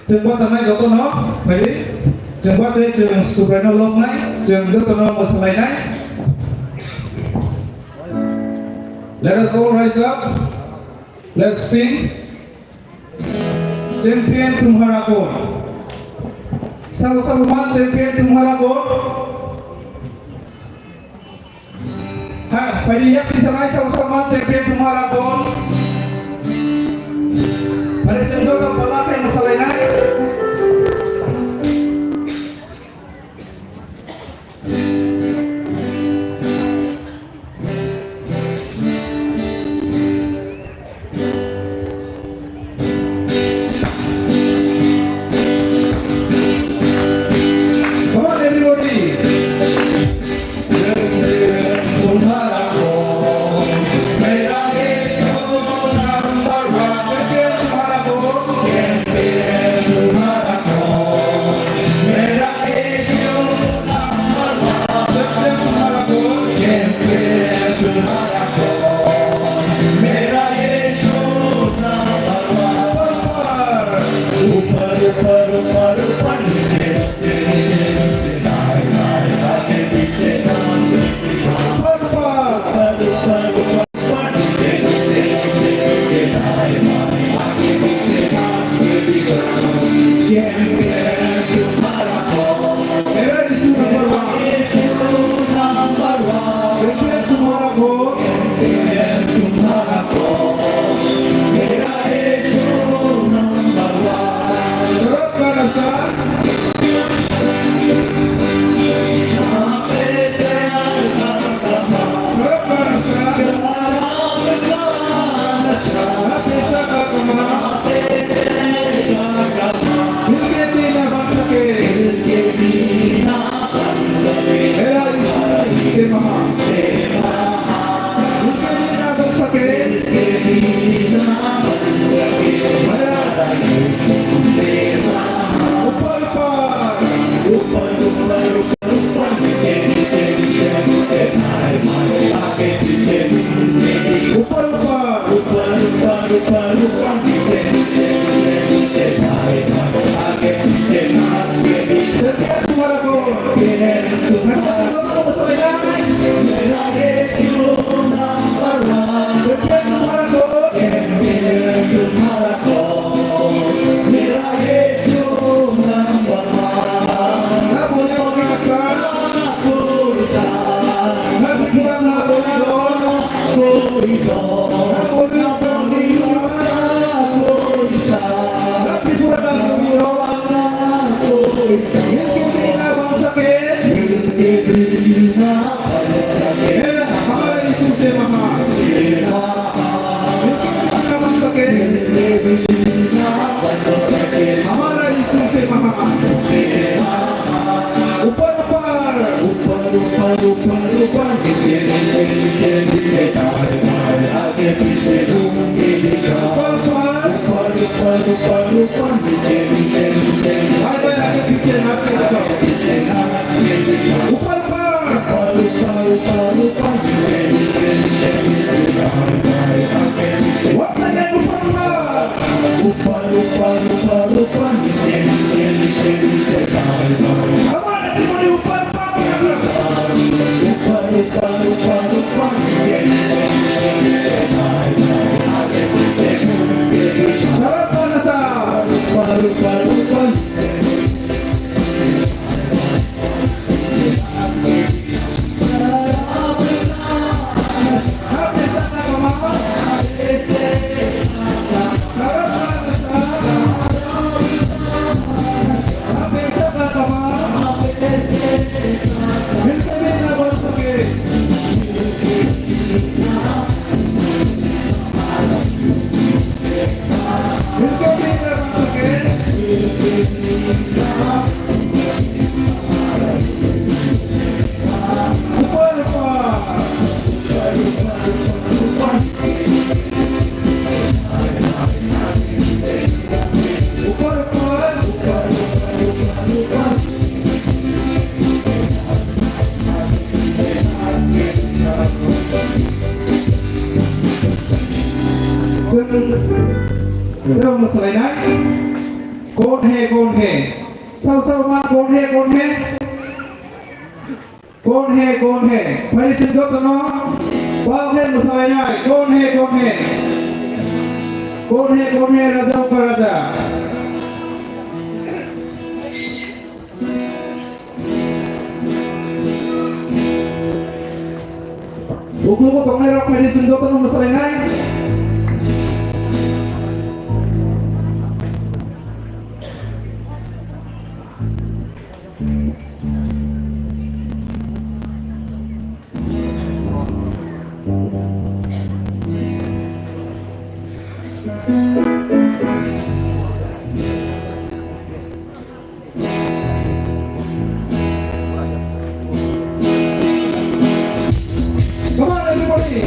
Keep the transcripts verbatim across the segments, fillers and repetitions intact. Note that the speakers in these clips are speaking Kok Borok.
Chwng bachanai jotono, phaidi, chwng bachai, chwng Subraino lobnai, chwng jotono mwsalainai. Let us all rise up. Let's sing. Champion tumhara kon. Sabo sabo man champion tumhara kon. Ha, phaidi yak tisa nai sabo sabo man champion tumhara kon. Phaidi chwng joto pala khe mwsalainai. Come on, everybody. ऊपर ऊपर, ऊपर ऊपर, ऊपर ऊपर, नीचे नीचे, नीचे नीचे, दाएं बाएं, आगे पीछे घूम के दिखा। ऊपर ऊपर, ऊपर ऊपर, ऊपर ऊपर, नीचे नीचे, नीचे नीचे, दाएं बाएं, आगे पीछे नाच के दिखा। ऊपर ऊपर, ऊपर ऊपर, ऊपर ऊपर, ऊपर ऊपर, नीचे नीचे, नीचे नीचे, दाएं बाएं, आगे पीछे। Once again, ऊपर ऊपर। ऊपर ऊपर, ऊपर ऊपर, नीचे नीचे, नीचे नीचे, दाएं बाएं। Come on, everybody, ऊपर ऊपर। ऊपर ऊपर, ऊपर ऊपर, नीचे नीचे, नीचे नीचे, दाएं बाएं, आगे पीछे, घूम के दिखा। सरल पाना सा। ऊपर ऊपर, ऊपर। कौन है, कौन है? Sao sao ma, कौन है, कौन है? कौन है, कौन है? Phai chwng jotono bak khe mwsalainai, कौन है, कौन है? कौन है, कौन है, राजा का राजा? Bukugo tongnai rok phai chwng jotono mwsalainai. Come on, everybody.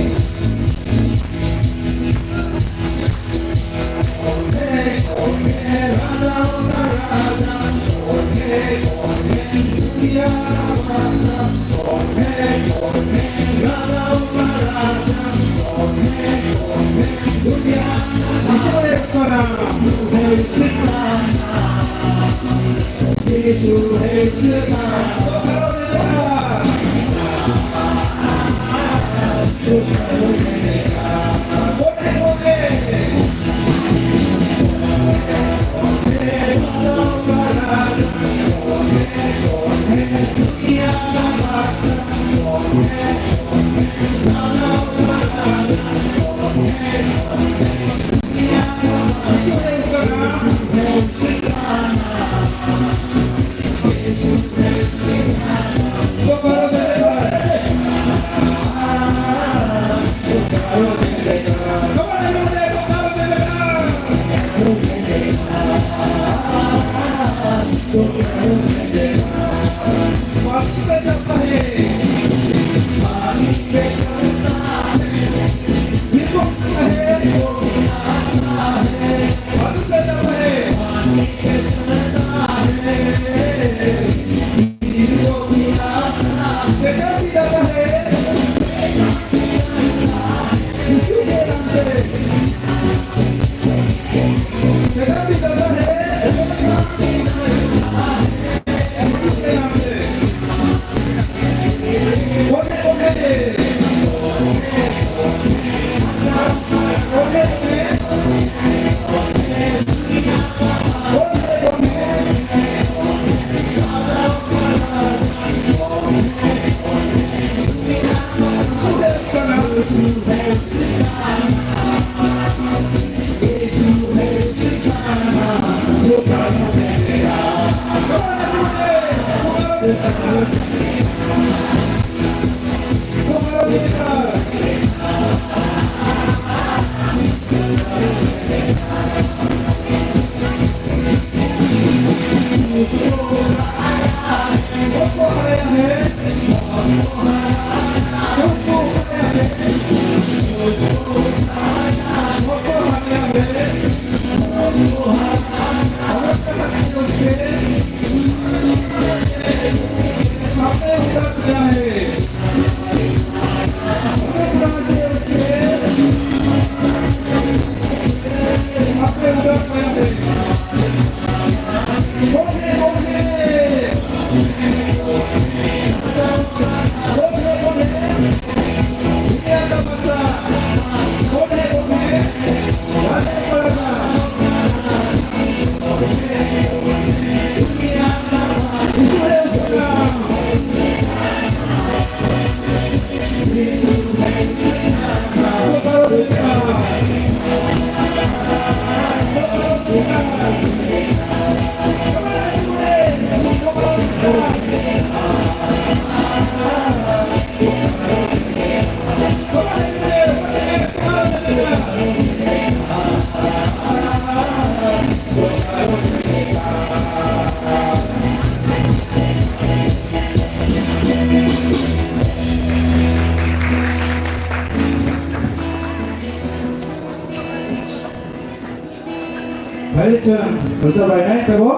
Hai chwng rwchap lainai teibo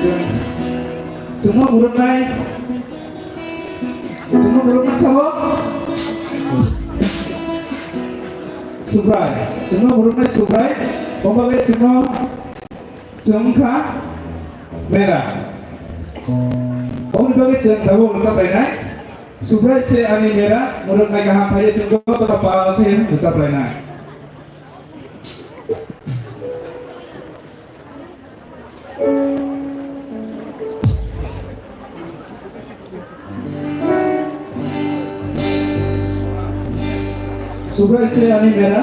chwng, chwngno murungnai, chwngno murungnai sabo Subrai, chwngno murungnai Subrai, omo bagwi chwngno Chwng wngkha mera. Oboni bagwi chwng tabuk rwchap lainai. Subrai se ani mera, muruk nai kaham phai chwng joto no pal khe rwchap lainai. Subrai se ani mera.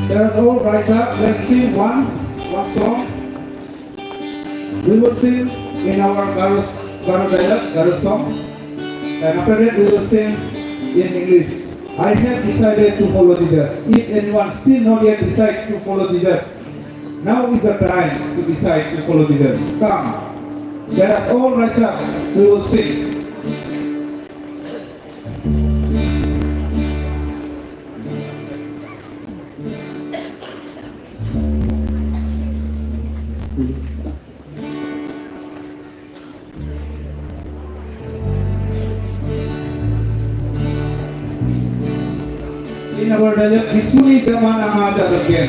That's all, rise up. Let's sing one, one song. We will sing in our Garo, Garo dialect, Garo song. And after that, we will sing in English. I have decided to follow Jesus. If anyone still not yet decide to follow Jesus, now is the time to decide to follow Jesus. Come, let us all rise up. We will sing. In our dialect, Jisuni jamana ma jadakya.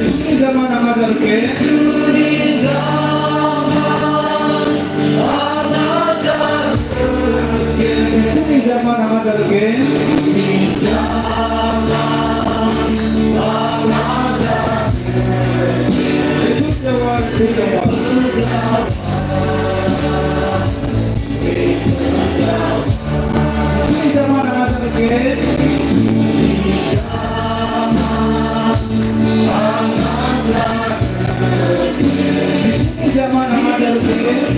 Jisuni jamana ma jadakya. Suni jamana ma jadakya. Suni jamana ma jadakya.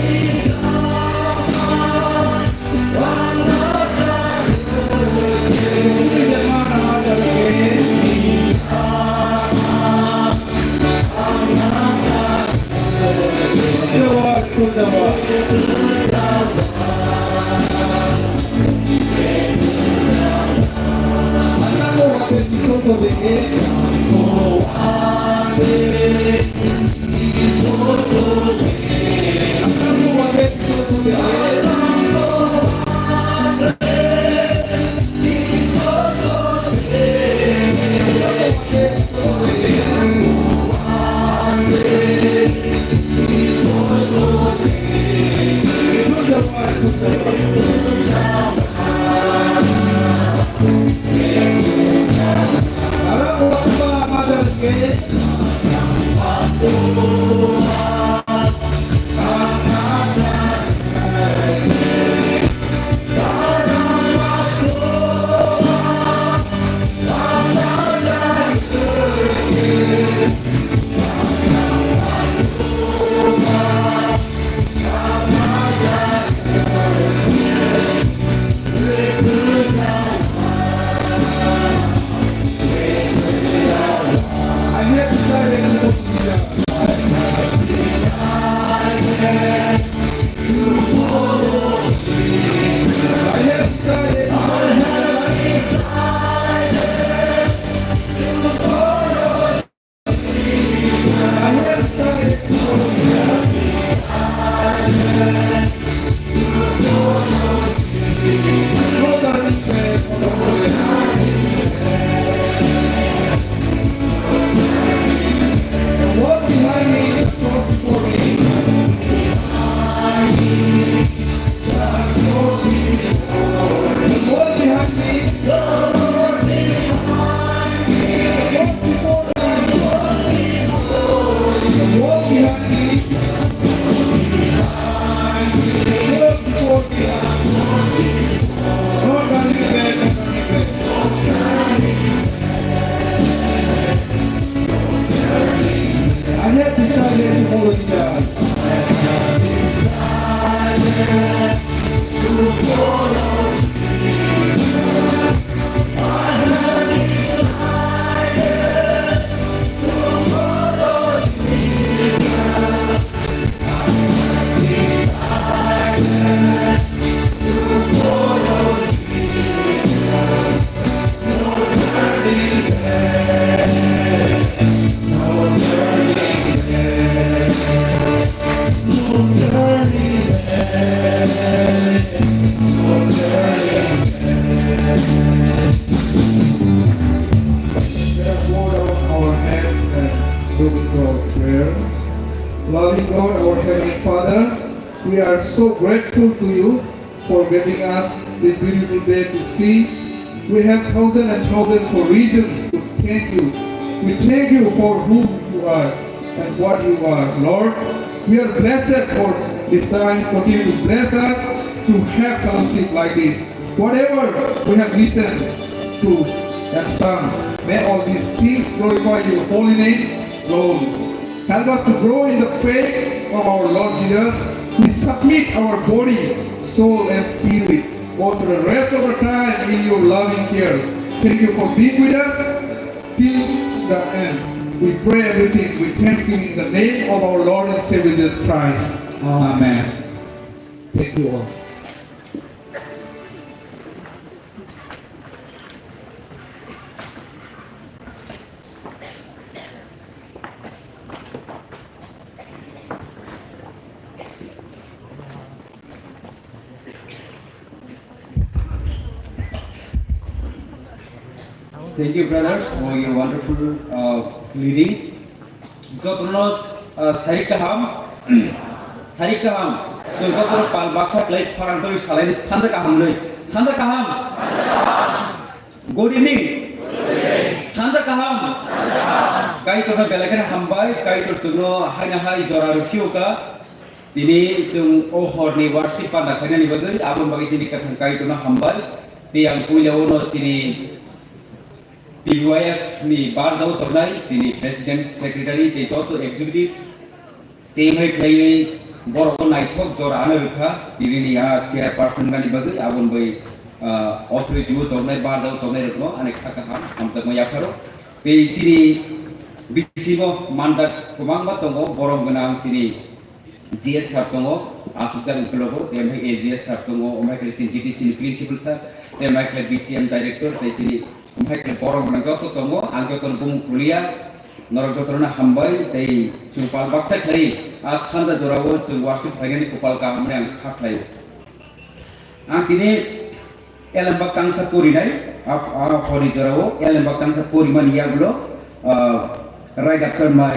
Loving God, our Heavenly Father, we are so grateful to you for giving us this beautiful day to see. We have thousand and thousand for reason to thank you. We thank you for who you are and what you are, Lord. We are blessed for this time. Continue to bless us to have fellowship like this. Whatever we have listened to and sung, may all these things glorify your holy name, Lord. Help us to grow in the faith of our Lord Jesus. We submit our body, soul, and spirit all for the rest of our time in your loving care. Thank you for being with us till the end. We pray everything with thanksgiving in the name of our Lord and Savior Jesus Christ. Amen. Thank you all. Thank you, brothers, for your wonderful, uh, leading. Jotono, uh, sari kaham, sari kaham. Chwng jotono pal baksa khlai khorang twi salaini sanja kaham nwi. Sanja kaham. Good evening. Sanja kaham. Kaitorno belai kheno hambai, Kaitor chwngno haino hai jora rw phiyo kha. Tini chwng o horni worship panda khainani bagwi, aboni bagwi chini kwthang Kaitorno hambai. Tei ang puila uno chini T Y F ni barjao tongnai chini President, Secretary tei joto executive team hai khlaiwi borokno naithok jora ano rwkha, tini ni a chairperson gani bagwi, aboni bai, ah, authority o tongnai, barjao tongnai rokno ani kha kaham hamjakma yapharo. Tei chini bisingo manjak kwbangma tongo, borom gwnang chini G S sir tongo, achukjak ukologo, tei omo hai A G S sir tongo, omo hai khe chini G T C ni principal sir, tei omo hai khe B C M director, tei chini omo hai khe borok rok joto tongo, ang jotono bumung kuliya, norok jotono hambai, tei chwng pal baksa khlai, a sanja jorao chwng worship khlainani kwpal kaham hwnwi ang kha khlaio. Ang tini Elembak tangsa porinai, a, a, hori jorao, Elembak tangsa porimani yagulo, uh, right after my,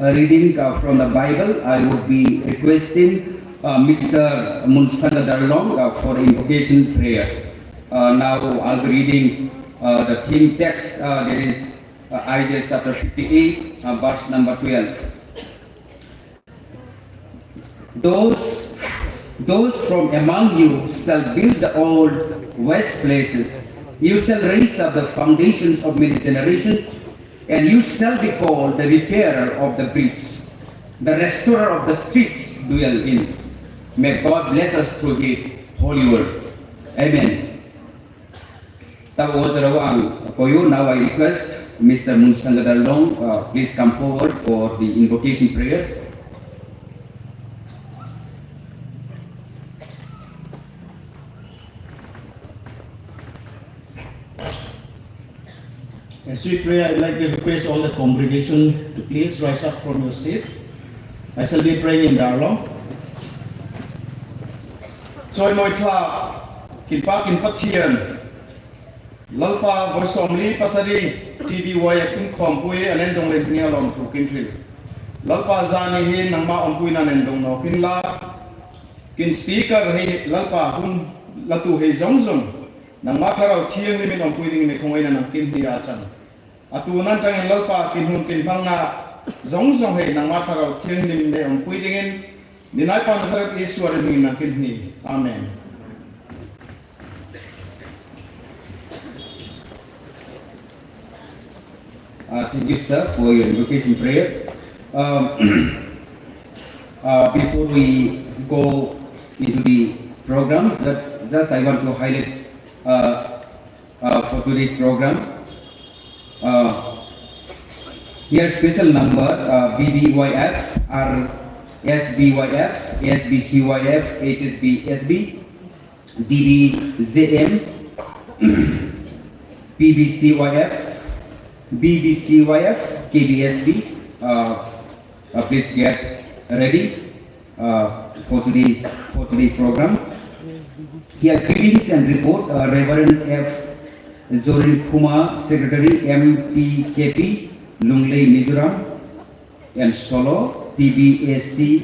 uh, reading, uh, from the Bible, I would be requesting, uh, Mister Munsanga Darlong, uh, for invocation prayer. Uh, now I'll be reading, uh, the theme text, uh, that is, uh, Isaiah chapter fifty-eight, uh, verse number twelve. Those, those from among you shall build the old waste places. You shall raise up the foundations of many generations, and you shall be called the repairer of the breach, the restorer of the streets dwell in. May God bless us through His holy word. Amen. Tabo o jorao ang koyo, now I request Mister Munsanga Darlong, uh, please come forward for the invocation prayer. As we pray, I'd like to request all the congregation to please rise up from your seat. I shall be praying in Darlong. Choi moi thla, kinpa kinpa thian. Lalpa boisom li pasari T B Y F in khom pui anen dong len hini alom thu kin thil. Lalpa jani hi nangma om pui na nen dong no kin la. Kin speaker hi Lalpa hun latu hi jong jong. Nangma tharau thiang limin om pui ding ni khong ai na nang kin hi a chan. Atu nan tang Lalpa kin hun kin phang na jong jong hi nangma tharau thiang lim ne om pui dingin, ni nai pan Nazaret Iswar ni nang kin hi. Amen. Uh, thank you, sir, for your invocation prayer. Um, uh, before we go into the program, that just I want to highlight, uh, uh, for today's program. Uh, here special number, uh, B B Y F, R S B Y F, S B C Y F, H S B S B, D B J M, P B C Y F, B B C Y F, K B S B, uh, uh, please get ready, uh, for today's, for today's program. Here greetings and report, uh, Reverend F Jorin Khuma, Secretary, M T K P, Lunglei, Mizoram, and solo, T B S C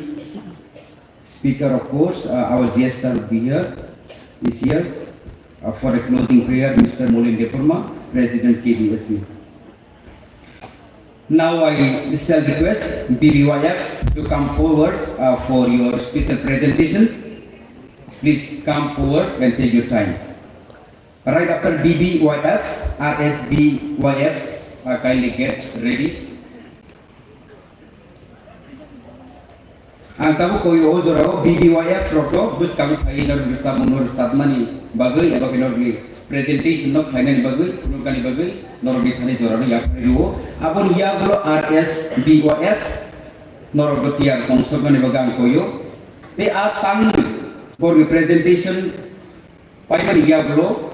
speaker, of course, uh, our G S sir will be here, is here, uh, for a closing prayer, Mister Molin Debbarma, President K B S B. Now I shall request B B Y F to come forward, uh, for your special presentation. Please come forward and take your time. Right after B B Y F, R S B Y F, uh, kindly get ready. Ang tabuk koi o jorao B B Y F rokno bwskango phaiwi norok rwchapmung no rwchapmani bagwi eba khe norokni presentation no khlainani bagwi, phunuknani bagwi norokni thani jorano yapharwi rwo. Aboni yagulo R S B Y F norokno tiyar tongsoknani bagwi ang koio. Tei a tangwi borokni presentation paimani yagulo,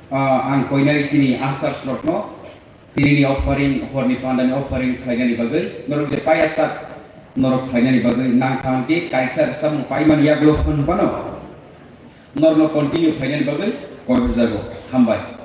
ah, ang koinai chini ushers rokno tinini offering, horni pandani offering khlainani bagwi, norok je paiya sak norok khlainani bagwi nangkha hwnkhe kaisa rwchapmung paimani yagulo hwn phano norokno continue khlainani bagwi kok rwjago. Hambai.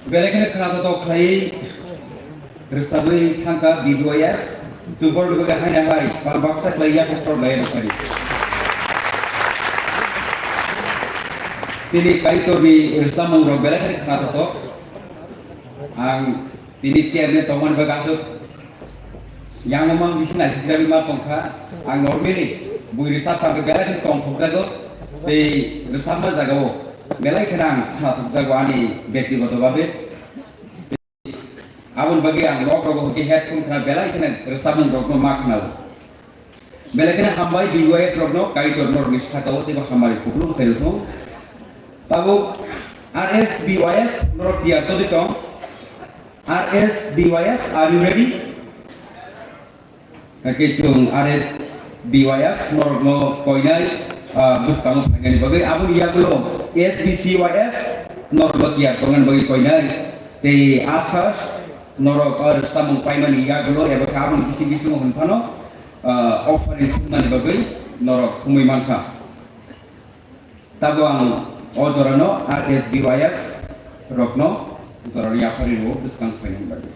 Belai kheno khwnathok khlaiwi rwchapwi thangkha B B Y F, chwng borokni bagwi haino hai bal baksa khlai yaphang khorok lai rwkha di. Tini Kaitorni rwchapmung rok belai kheno khwnathok. Ang tini chairman tongmani bagwi aswk yang mang bisi naisik jagwi ma tongkha. Ang normally bui rwchap thangkhe belai kheno tongthok jago, tei rwchapma jagao belai kheno ang khwnathok jago ani bektigoto babe. Aboni bagwi ang nok rogo hwnkhe headphone khna belai kheno rwchapmung rokno ma khnao. Belai kheno hambai B Y F rokno Kaitor norokni sakao teibo hambai kupulung khairokno. Tabuk R S B Y F norok tiyar todi tong. R S B Y F, are you ready? Hakhe chwng R S B Y F norokno koinai, ah, bwskango phainani bagwi, aboni yagulo S B C Y F norokno tiyar tongnani bagwi koinai. Tei asas norok, ah, rwchapmung paimani yagulo eba khe aboni bising bisingo hwn phano, ah, offering thumnani bagwi norok thumwi mankha. Tabuk ang o jorano R S B Y F rokno jorani yaphari rwo bwskang phainani bagwi.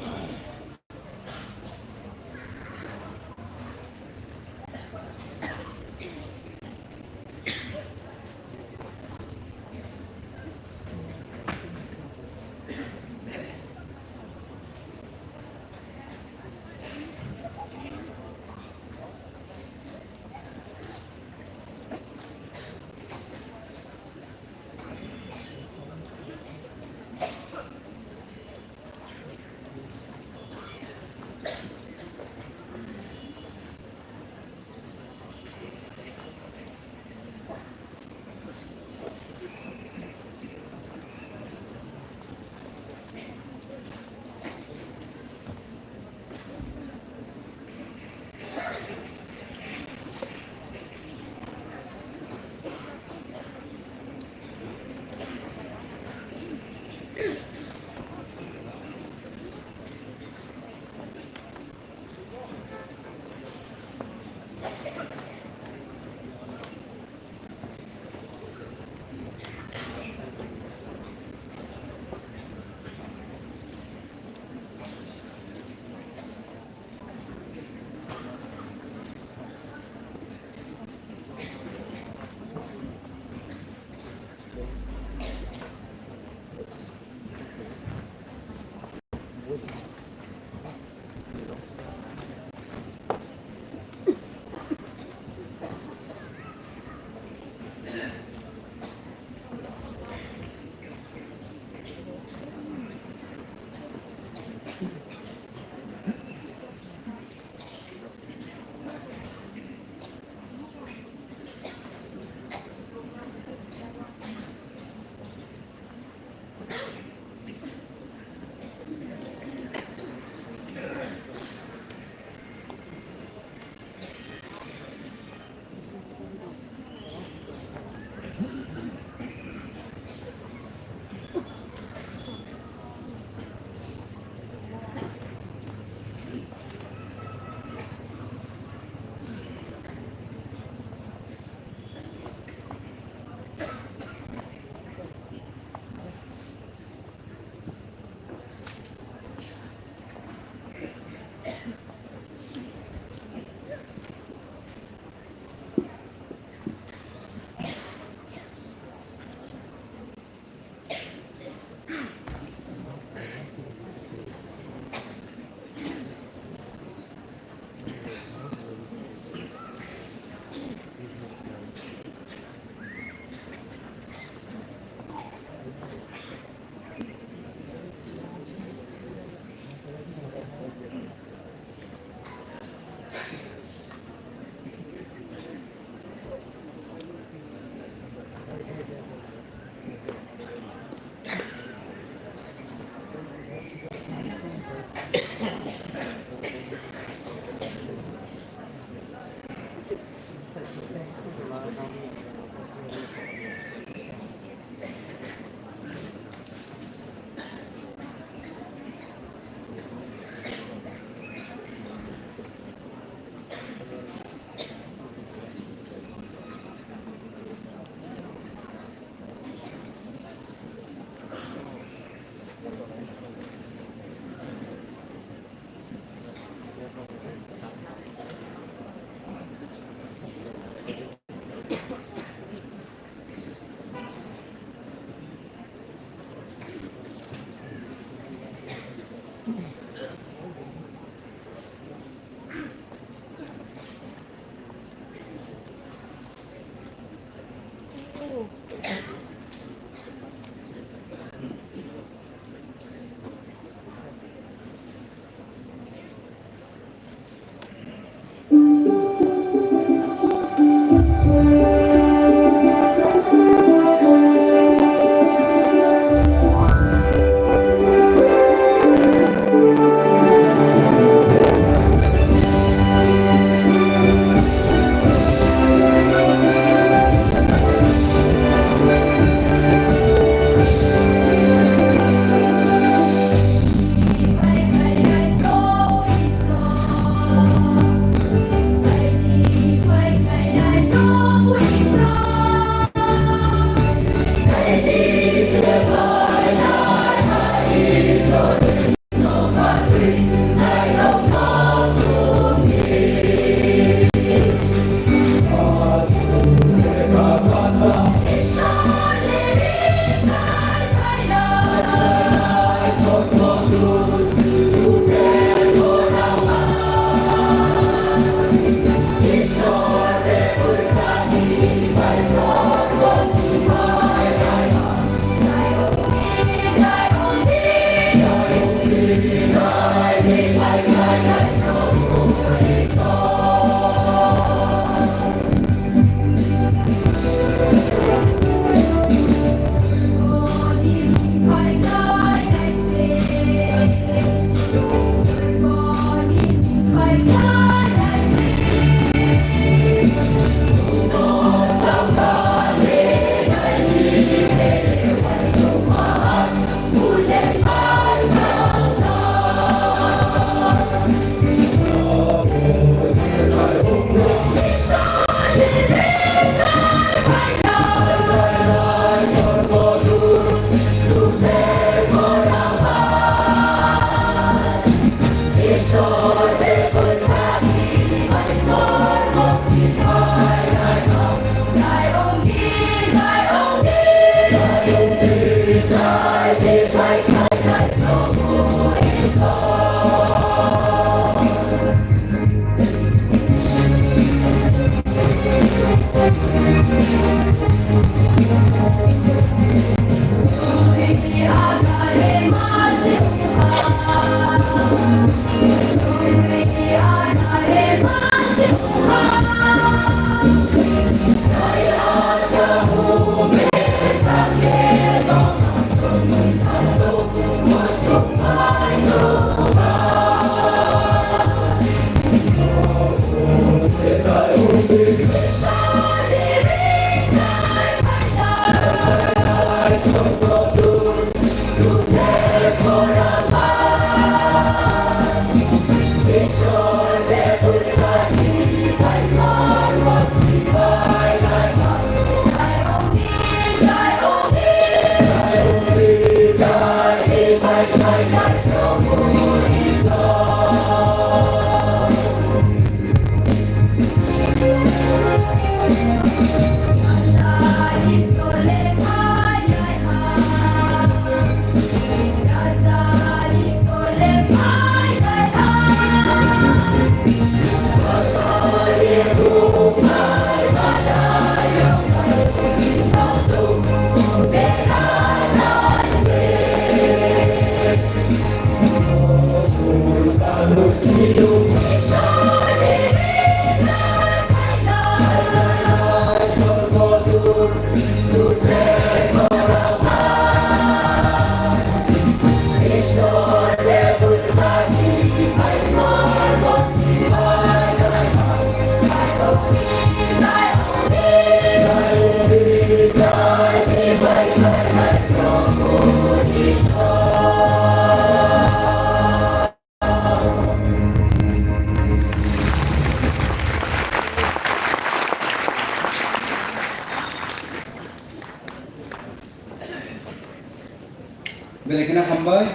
Belai kheno hambai,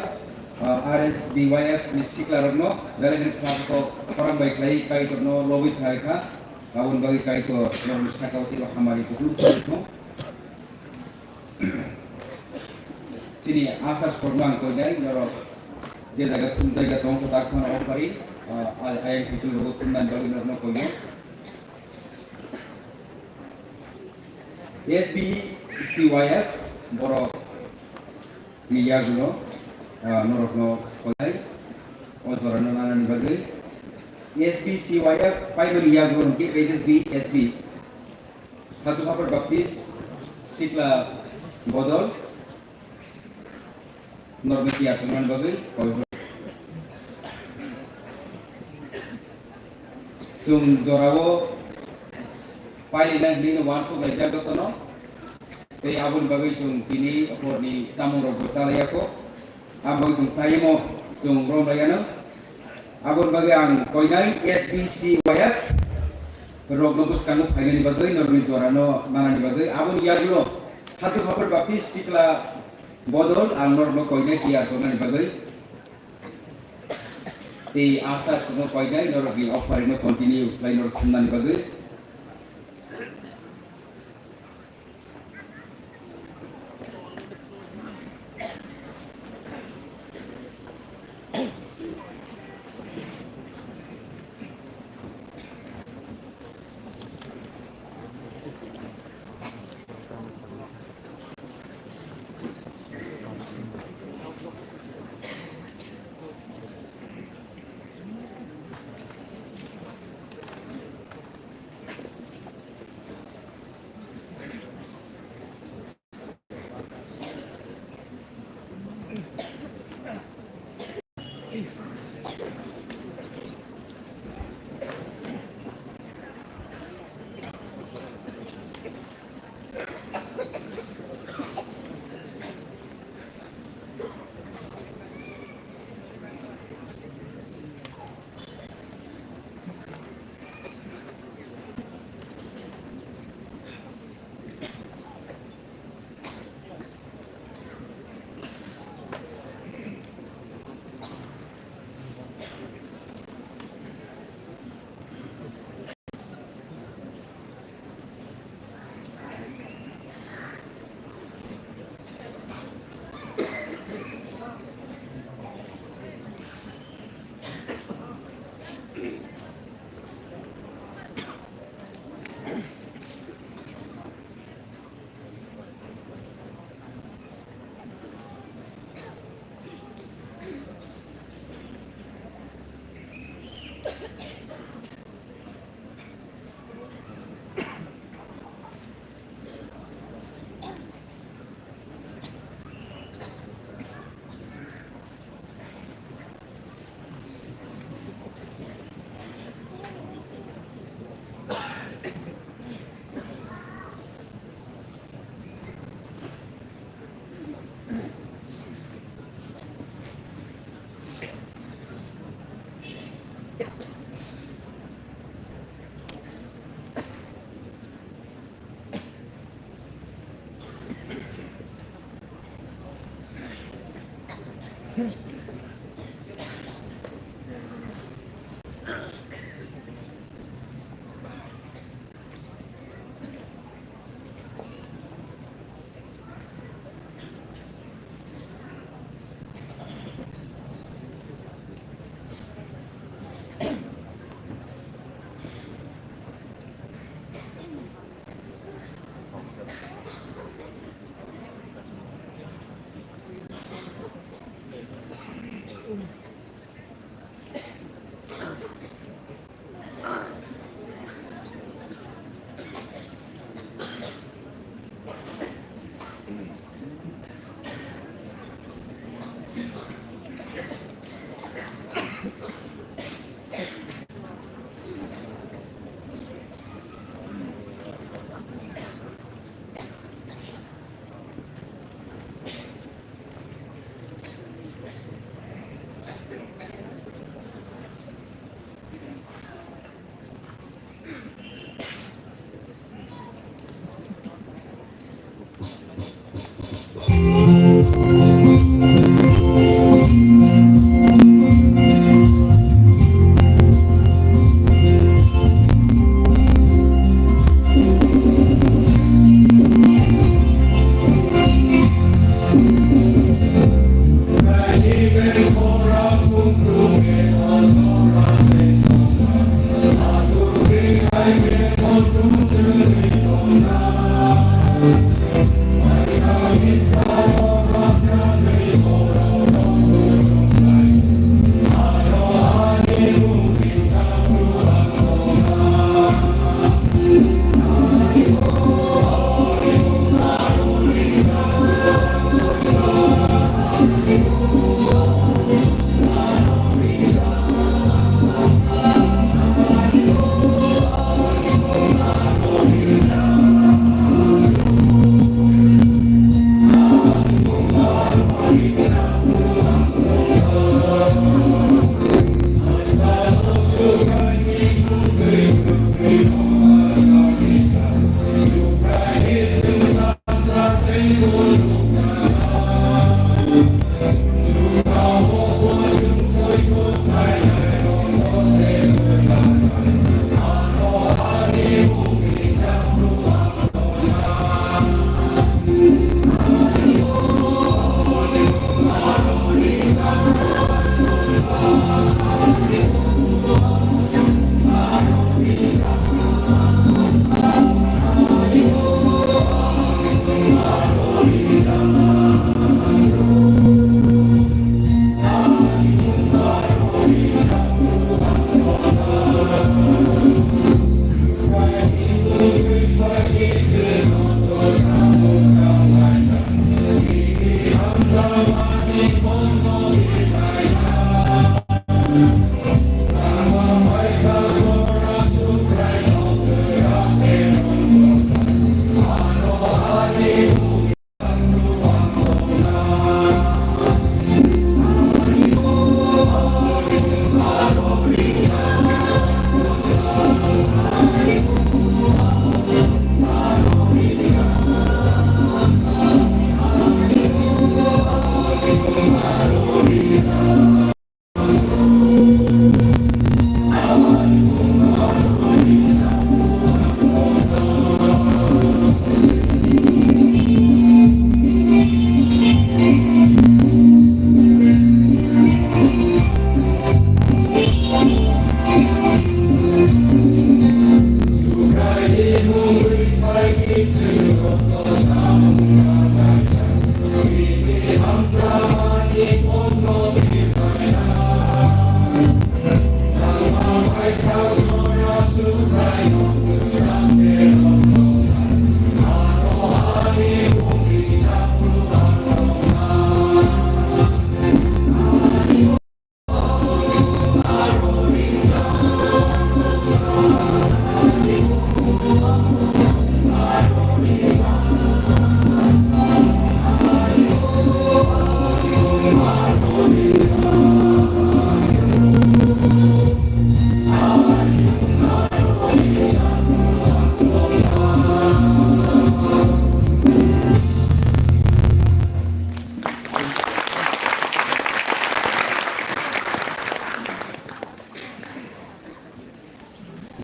ah, R S B Y F ni siklarokno belai kheno khorang bai khlai Kaitorno lobwi khlai kha. Aboni bagwi Kaitor norokni sakao teibo hamari kuplung khlai thung. Chini asar sorno ang koinai norok je jaga thum jaga tong kho tak phano ofari, ah, ayang kuchung rogo thumnani bagwi norokno koinai. S B C Y F borok ni yagulo, ah, norokno koinai o jorano nanani bagwi. S B C Y F paimani yagulo hwnkhe H S B S B. Hachu Hapar Baptist Sikla Bodol norokno tiyar tongmani bagwi koi. Chwng jorao pailina hinwi wansuk laijak jotono. Tei aboni bagwi chwng tini horni chamungrokbo chalaiyakho. Aboni bagwi chwng khlaimo chwng romlaiyano. Aboni bagwi ang koinai S B C Y F rokno bwskango phainani bagwi norokni jorano nanani bagwi. Aboni yagulo Hachu Hapar Baptist Sikla Bodol ang norokno koinai tiyar tongmani bagwi. Tei asar kuno koinai norokni offering no continue khlai norok thumnani bagwi.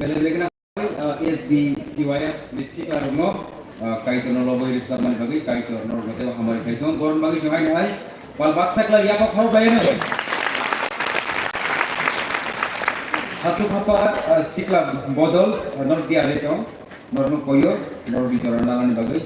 Belai belai kheno, ah, S B C Y F ni sikla rokno, ah, Kaitorno lobwi rwchapmani bagwi Kaitorno rwgwteo hamari khai tong. Borokni bagwi chwng haino hai pal baksa khlai yapha khorok bai no. Hathuk hapha, ah, sikla bodol, ah, norok diya le tong. Norokno koyo, norokni jora nanani bagwi.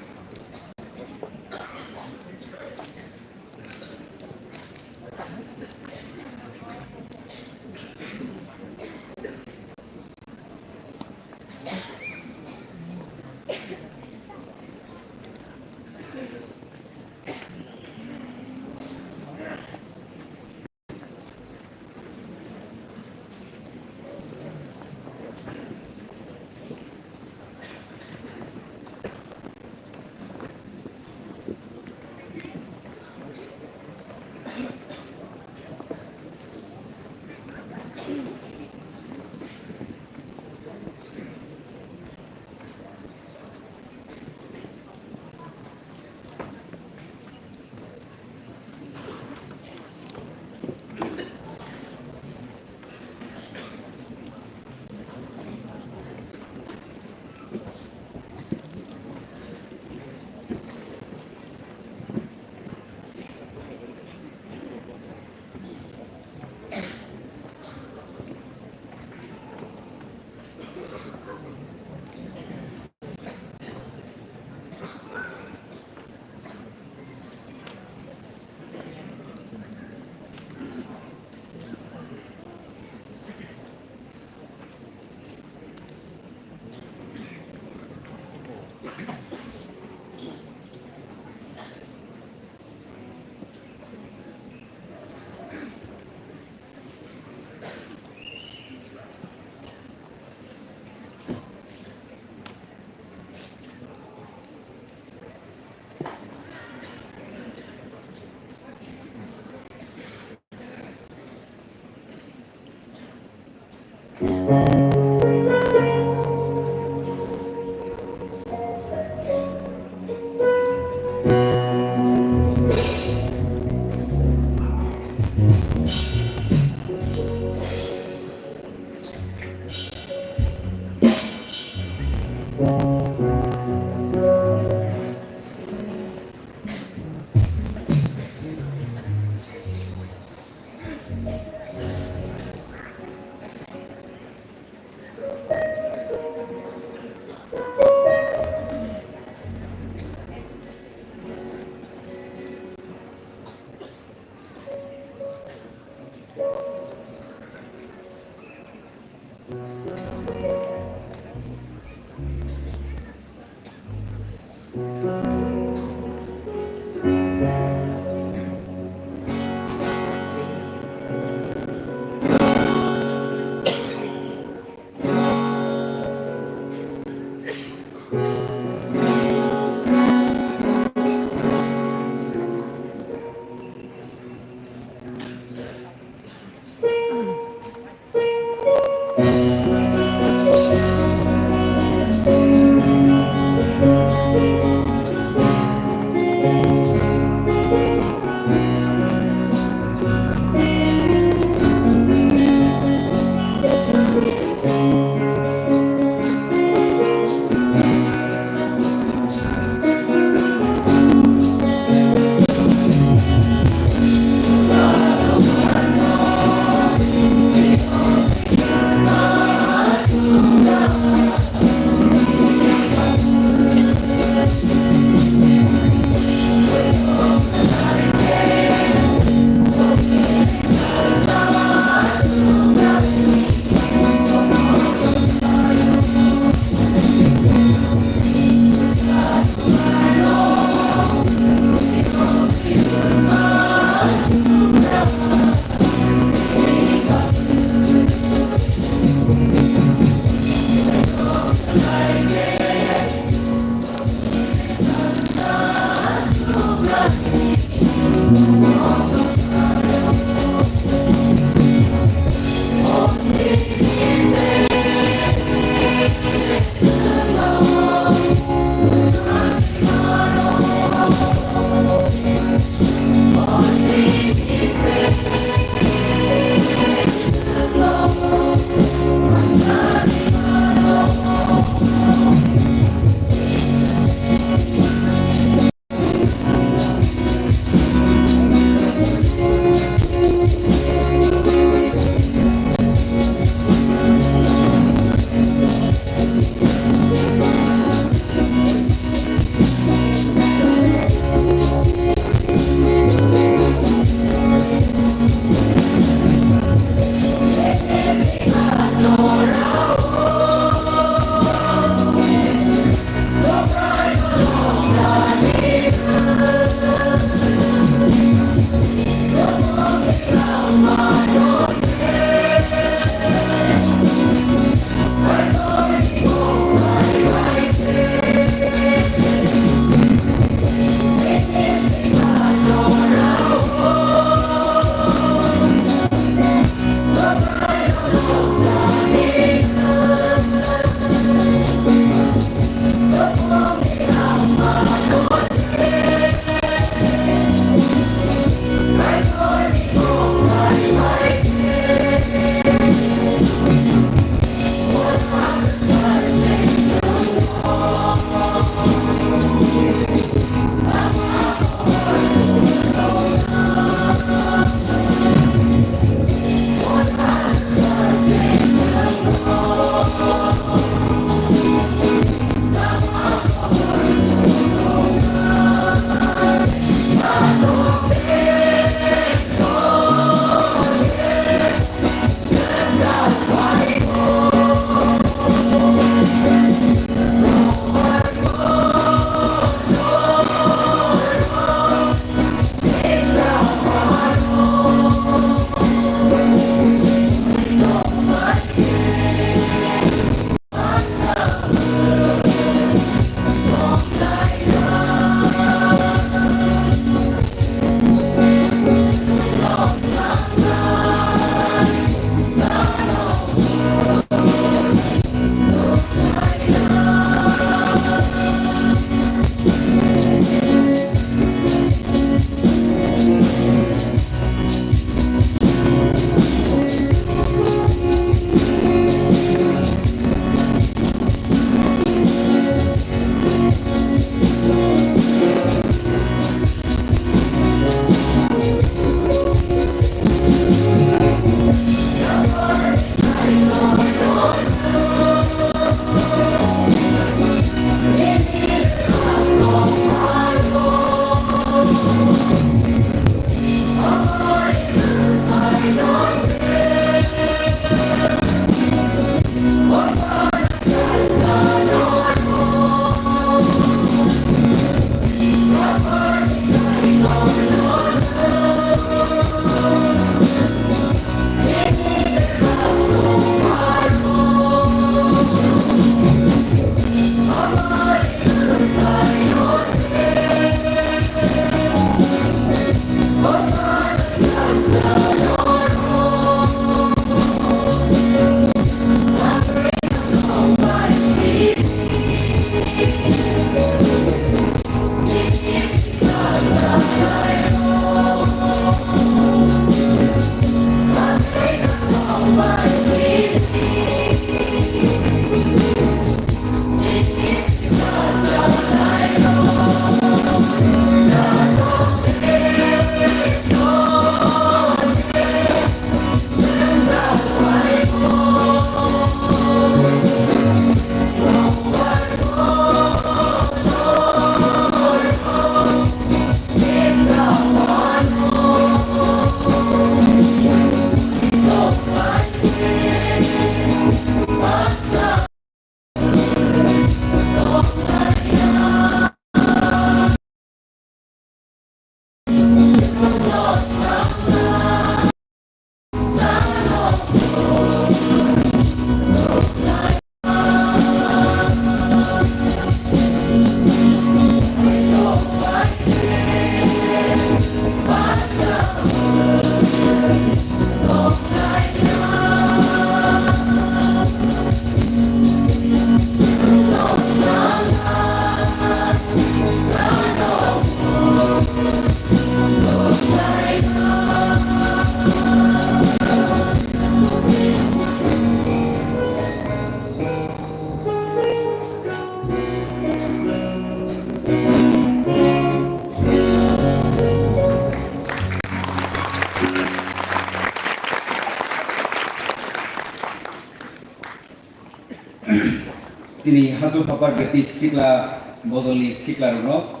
Chini Hajo Phapar Baptist Sikla Bodolni siklarokno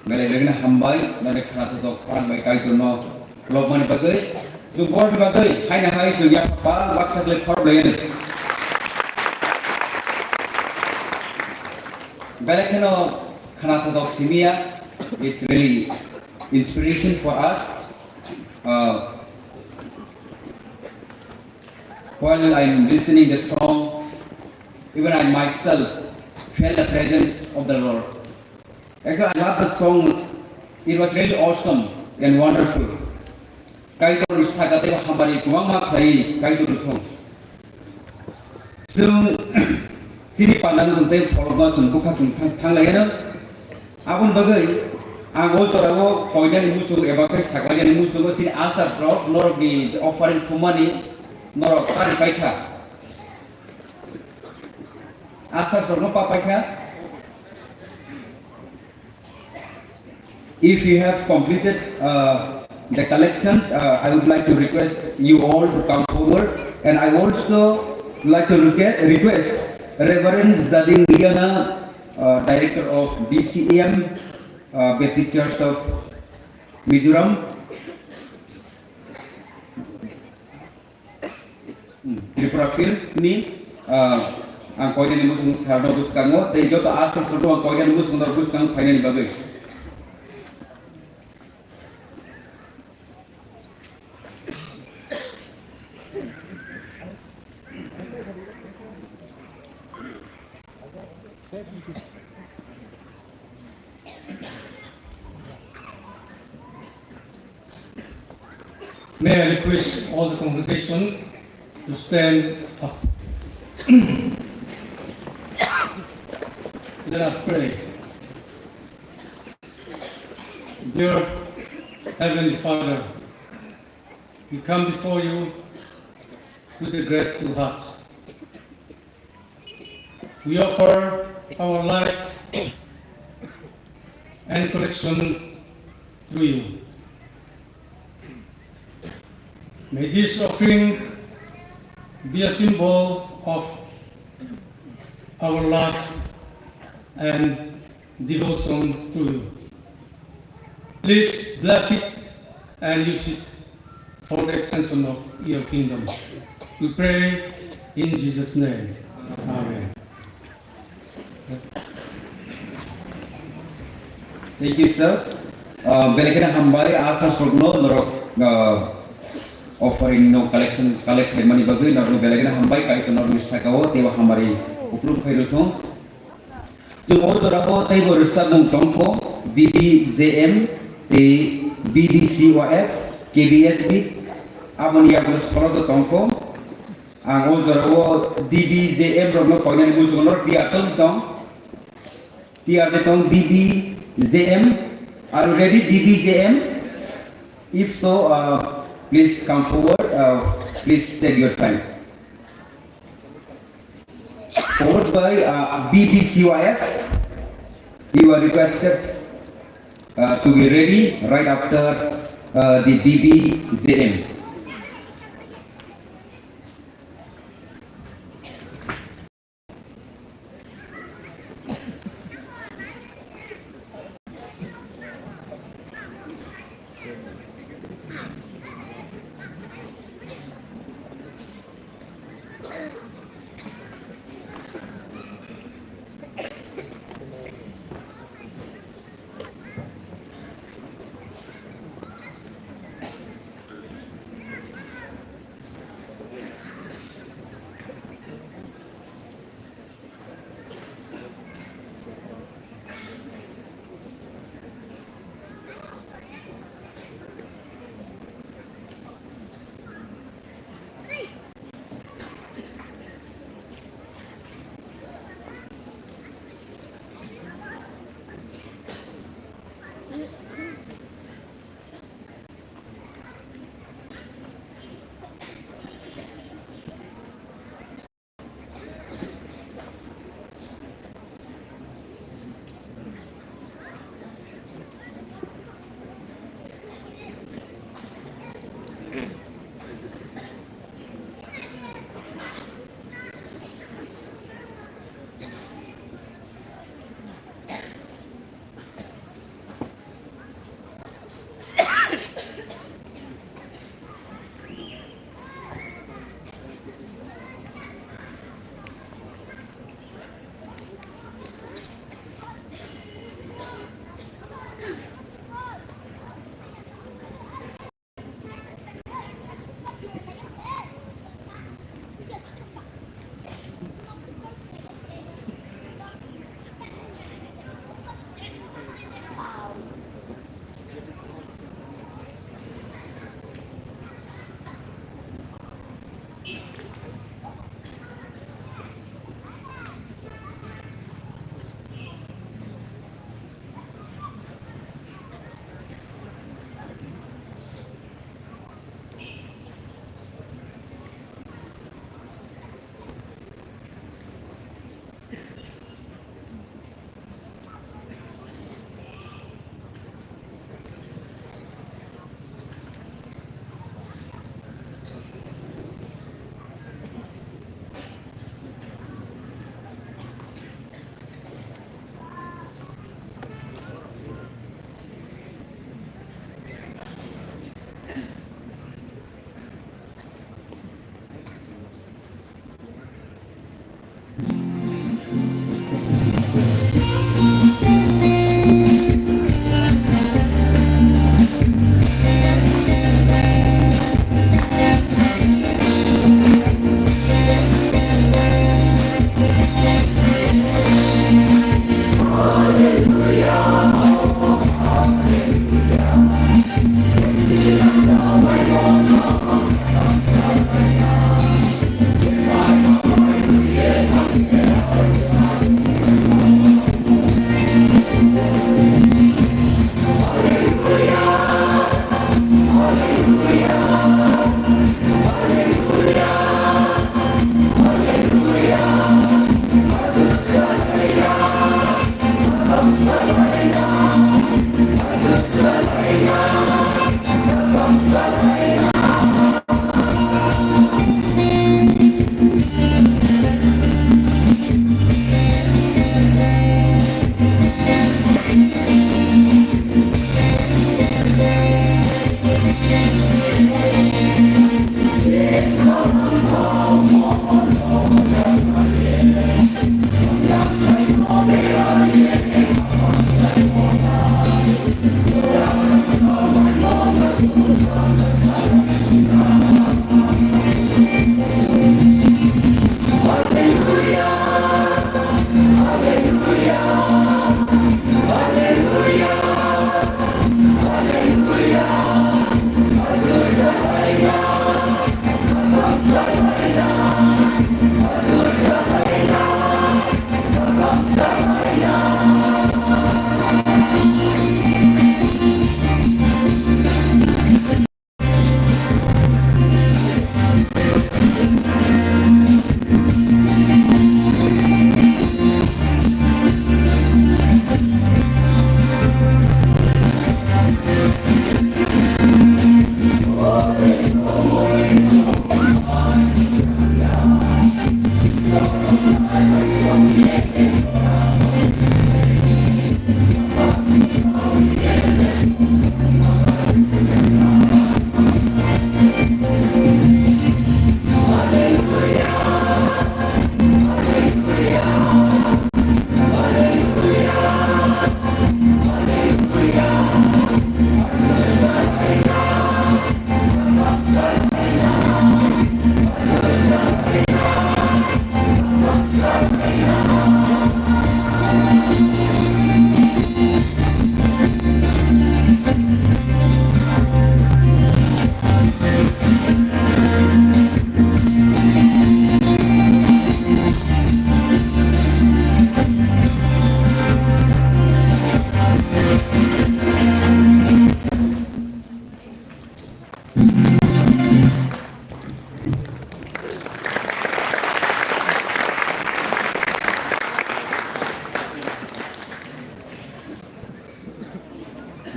belai belai kheno hambai, nini khwnathok khorang bai Kaitorno lobmani bagwi, chwng borokni bagwi haino hai chwng yaphar baksa khlai khorok laiyani. Belai kheno khwnathok simiya, it's really inspiration for us. Uh, While I'm listening the song, even I myself felt the presence of the Lord. Actually, I love the song. It was really awesome and wonderful. Kaitorni sakha tei hamari kwbangma khlai Kaitor thung. Chwng chini pandano chwng tei pholokno chwng bwkha chwng thang, thang laiyano. Aboni bagwi ang o jorao koinani muchung eba khe saklainani muchungo chini asarrok norokni offering thumani norok chari paikha. Asarrokno pa paikha. If you have completed, uh, the collection, uh, I would like to request you all to come forward, and I also like to reque-, request Reverend Zadin Liana, uh, Director of B C M, uh, Baptist Church of Mizoram, Tripura Field ni, ah, ang koinani muchung sarno bwskango, tei joto aswk sarno ang koinani muchung dor bwskang phainani bagwi. May I request all the congregation to stand up. Let us pray. Dear Heavenly Father, we come before you with a grateful heart. We offer our life and collection through you. May this offering be a symbol of our love and devotion to you. Please bless it and use it for the extension of your kingdom. We pray in Jesus' name. Amen. Thank you, sir. Uh, belai kheno hambai, aswk sarno norok, uh, offering no collection, collect khlaimani bagwi norokno belai kheno hambai, Kaitor norokni sakao teibo hamari uplung khairokthung. Chwng o jorao teibo rwchapmung tongkho, D B J M tei B D C Y F, K B S B, aboni yagulo sorodo tongkho. Ang o jorao D B J M rokno koinani muchungo norok tiyar tong tong. Tiyar de tong D B J M. Are you ready, D B J M? If so, uh, please come forward. Uh, please take your time. Followed by, uh, B B C Y F. You are requested, uh, to be ready right after, uh, the D B J M.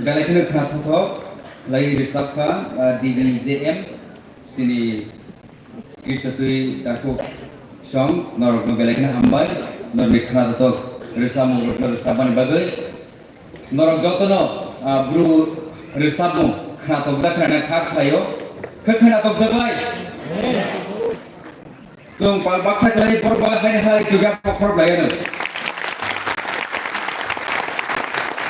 Belai kheno khnathok lai rwchapkha, ah, D B J M, chini Kristo twi takhuk song, norokno belai kheno hambai, norokni khnathok rwchapmung rokno rwchapmani bagwi. Norok jotono, ah, Bru rwchapmung khnathokjak kha hwnwi kha khlaio. Khe khnathokjak lai? Chwng pal baksa khlai borok ba haino hai chuja pokhor blaino.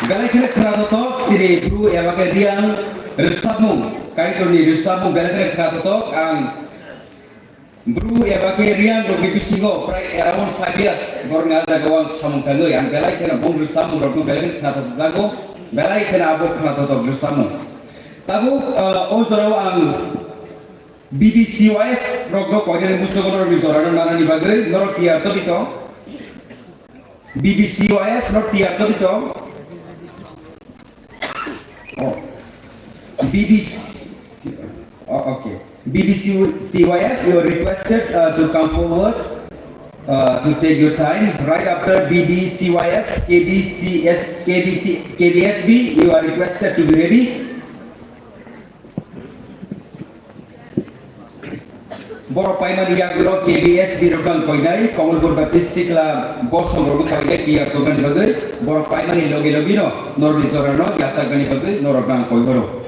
Belai kheno khnathok chini Bru eba khe Riang rwchapmung, Kaitorni rwchapmung belai kheno khnathok ang Bru eba khe Riang rokni bisingo prai around five years borokni ah jagao ang samung tangwi ang belai kheno bong rwchapmung rokno belai kheno khnathok jago, belai kheno abo khnathok rwchapmung. Tabuk, ah, o jorao ang B B C Y F rokno koinani musugo norokni jorano nanani bagwi norok tiyar tongwi tong. B B C Y F no tiyar tongwi tong. Oh. B B C, oh, okay. B B C Y F, you are requested, uh, to come forward, uh, to take your time. Right after B B C Y F, K B C S, K B C, K B S B, you are requested to be ready. Borok paimani yagulo K B S B rok ang koinai, Kamalpur Baptist Sikla Bosong rok koinai tiyar tongmani bagwi, borok paimani logi logi no norni jorano yatakmani bagwi norok ang koi horo.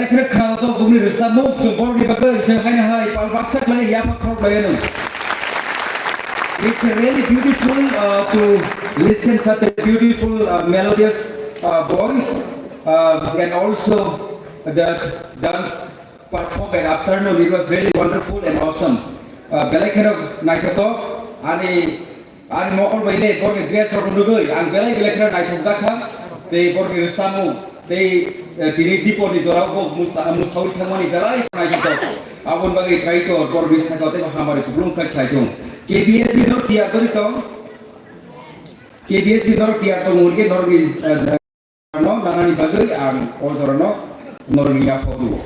Kheno khwnajago bumni rwchapmung, chwng borokni bagwi chwng haino hai pal baksa khlai yapha khorok lai anw. It's really beautiful, uh, to listen such a beautiful, uh, melodious, uh, voice, uh, and also the dance performed at afternoon. It was really wonderful and awesome. Uh, belai kheno naithothok, ani Ani mokol bai le borokni dress rok nugwi ang belai belai kheno naithok jak kha. Tei borokni rwchapmung tei, eh, tini dipor ni jora bo musa-, musawi thangmani belai naithok. Aboni bagwi Kaitor borokni sakao tei hamari kupulung khai khlai thung. K B S B no tiyar dori tong. K B S B no tiyar tong hwnwi norokni, eh, no nanani bagwi ang o jorano norokni yaphao rwo.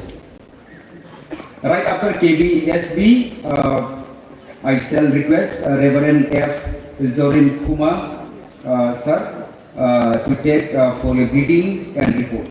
Right after K B S B, uh, I shall request, uh, Reverend F Zorin Kumar, uh, sir, uh, to take, uh, for your greetings and report.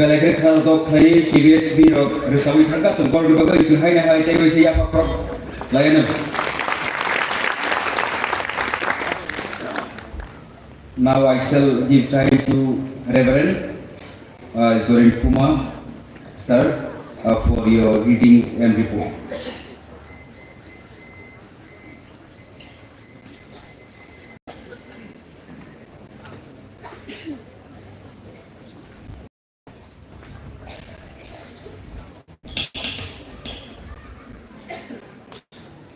Lekre khana dok khlai K B S B rok rwchapwi thangkha, chwng borokni bagwi chwng haino hai tei waisa yapha khorok lai anw. Now I shall give time to Reverend, uh, Zorin Kumar, sir, uh, for your readings and report.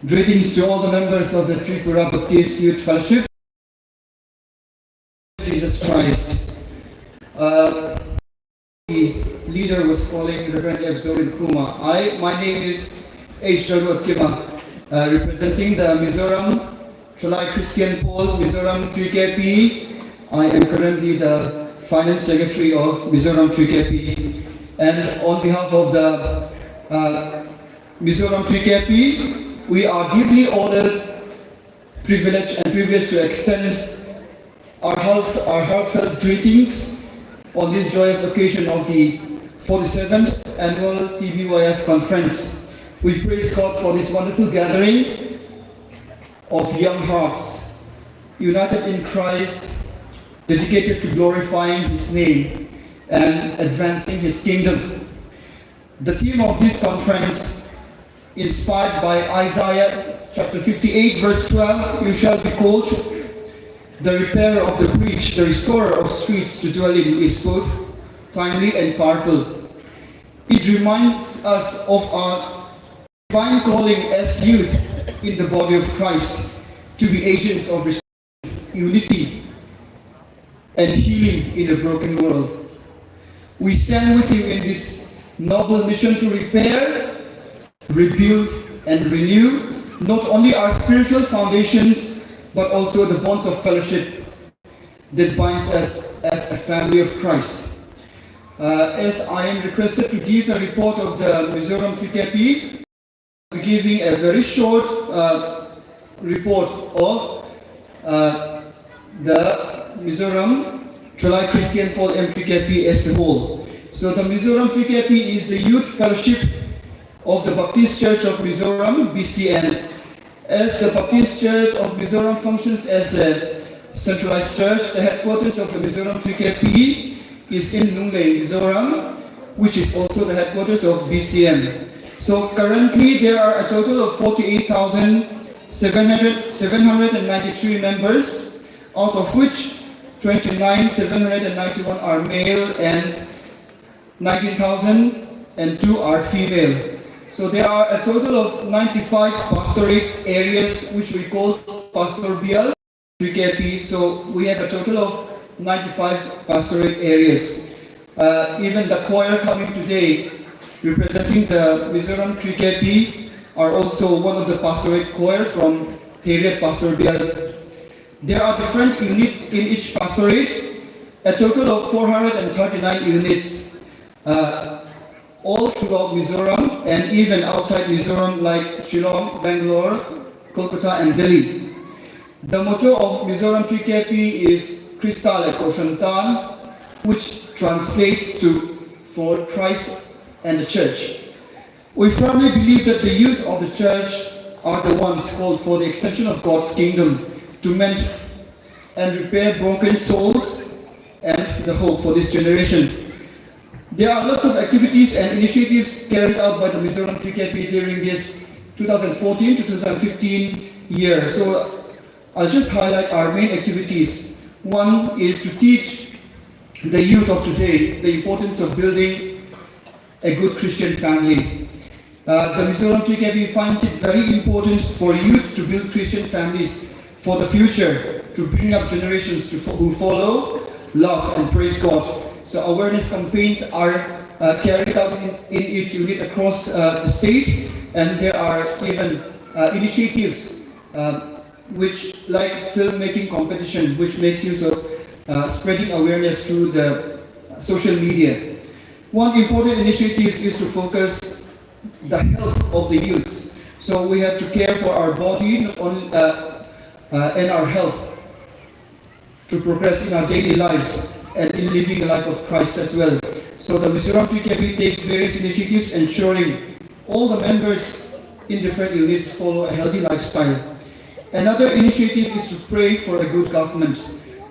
Greetings to all the members of the Tripura Baptist Youth Fellowship. Jesus Christ. Uh, the leader was calling Reverend F. Zorin Kumar. I, my name is H. Jarwat Kima, uh, representing the Mizoram Thalai Christian Pawl, Mizoram three K P. I am currently the Finance Secretary of Mizoram three K P. And on behalf of the, uh, Mizoram three K P, we are deeply honored, privileged, and privileged to extend our health, our heartfelt greetings on this joyous occasion of the forty-seventh annual T B Y F conference. We praise God for this wonderful gathering of young hearts, united in Christ, dedicated to glorifying His name and advancing His kingdom. The theme of this conference, inspired by Isaiah chapter fifty-eight, verse twelve, "You shall be called the repairer of the breach, the restorer of streets to dwell in," is both timely and powerful. It reminds us of our divine calling as youth in the body of Christ to be agents of unity and healing in a broken world. We stand with you in this noble mission to repair, rebuild, and renew not only our spiritual foundations but also the bonds of fellowship that binds us as a family of Christ. Uh, as I am requested to give a report of the Mizoram three K P, giving a very short, uh, report of, uh, the Mizoram Thalai Christian Pawl M three K P as a whole. So the Mizoram three K P is the youth fellowship of the Baptist Church of Mizoram, B C M. As the Baptist Church of Mizoram functions as a centralized church, the headquarters of the Mizoram three K P is in Lunglei, Mizoram, which is also the headquarters of B C M. So currently there are a total of forty-eight thousand seven hundred, seven hundred and ninety-three members, out of which twenty-nine seven hundred and ninety-one are male and nineteen thousand and two are female. So there are a total of ninety-five pastorate areas which we call Pastor Bial. Three K P. So we have a total of ninety-five pastorate areas. Uh, even the choir coming today, representing the Mizoram three K P, are also one of the pastorate choir from Theriat Pastor Bial. There are different units in each pastorate, a total of four hundred and thirty-nine units. Uh, all throughout Mizoram and even outside Mizoram like Shillong, Bangalore, Kolkata and Delhi. The motto of Mizoram three K P is Christa le Koshantan, which translates to "For Christ and the Church." We firmly believe that the youth of the church are the ones called for the extension of God's kingdom to mend and repair broken souls and the hope for this generation. There are lots of activities and initiatives carried out by the Mizoram three K P during this two thousand fourteen to two thousand fifteen year. So I'll just highlight our main activities. One is to teach the youth of today the importance of building a good Christian family. Uh, the Mizoram three K P finds it very important for youth to build Christian families for the future, to bring up generations to fo- who follow, love, and praise God. So awareness campaigns are, uh, carried out in, in each unit across, uh, the state, and there are even, uh, initiatives, uh, which, like filmmaking competition, which makes use of, uh, spreading awareness through the social media. One important initiative is to focus the health of the youths. So we have to care for our body, not only, uh, uh, and our health, to progress in our daily lives and in living the life of Christ as well. So the Mizoram T K P takes various initiatives ensuring all the members in different units follow a healthy lifestyle. Another initiative is to pray for a good government.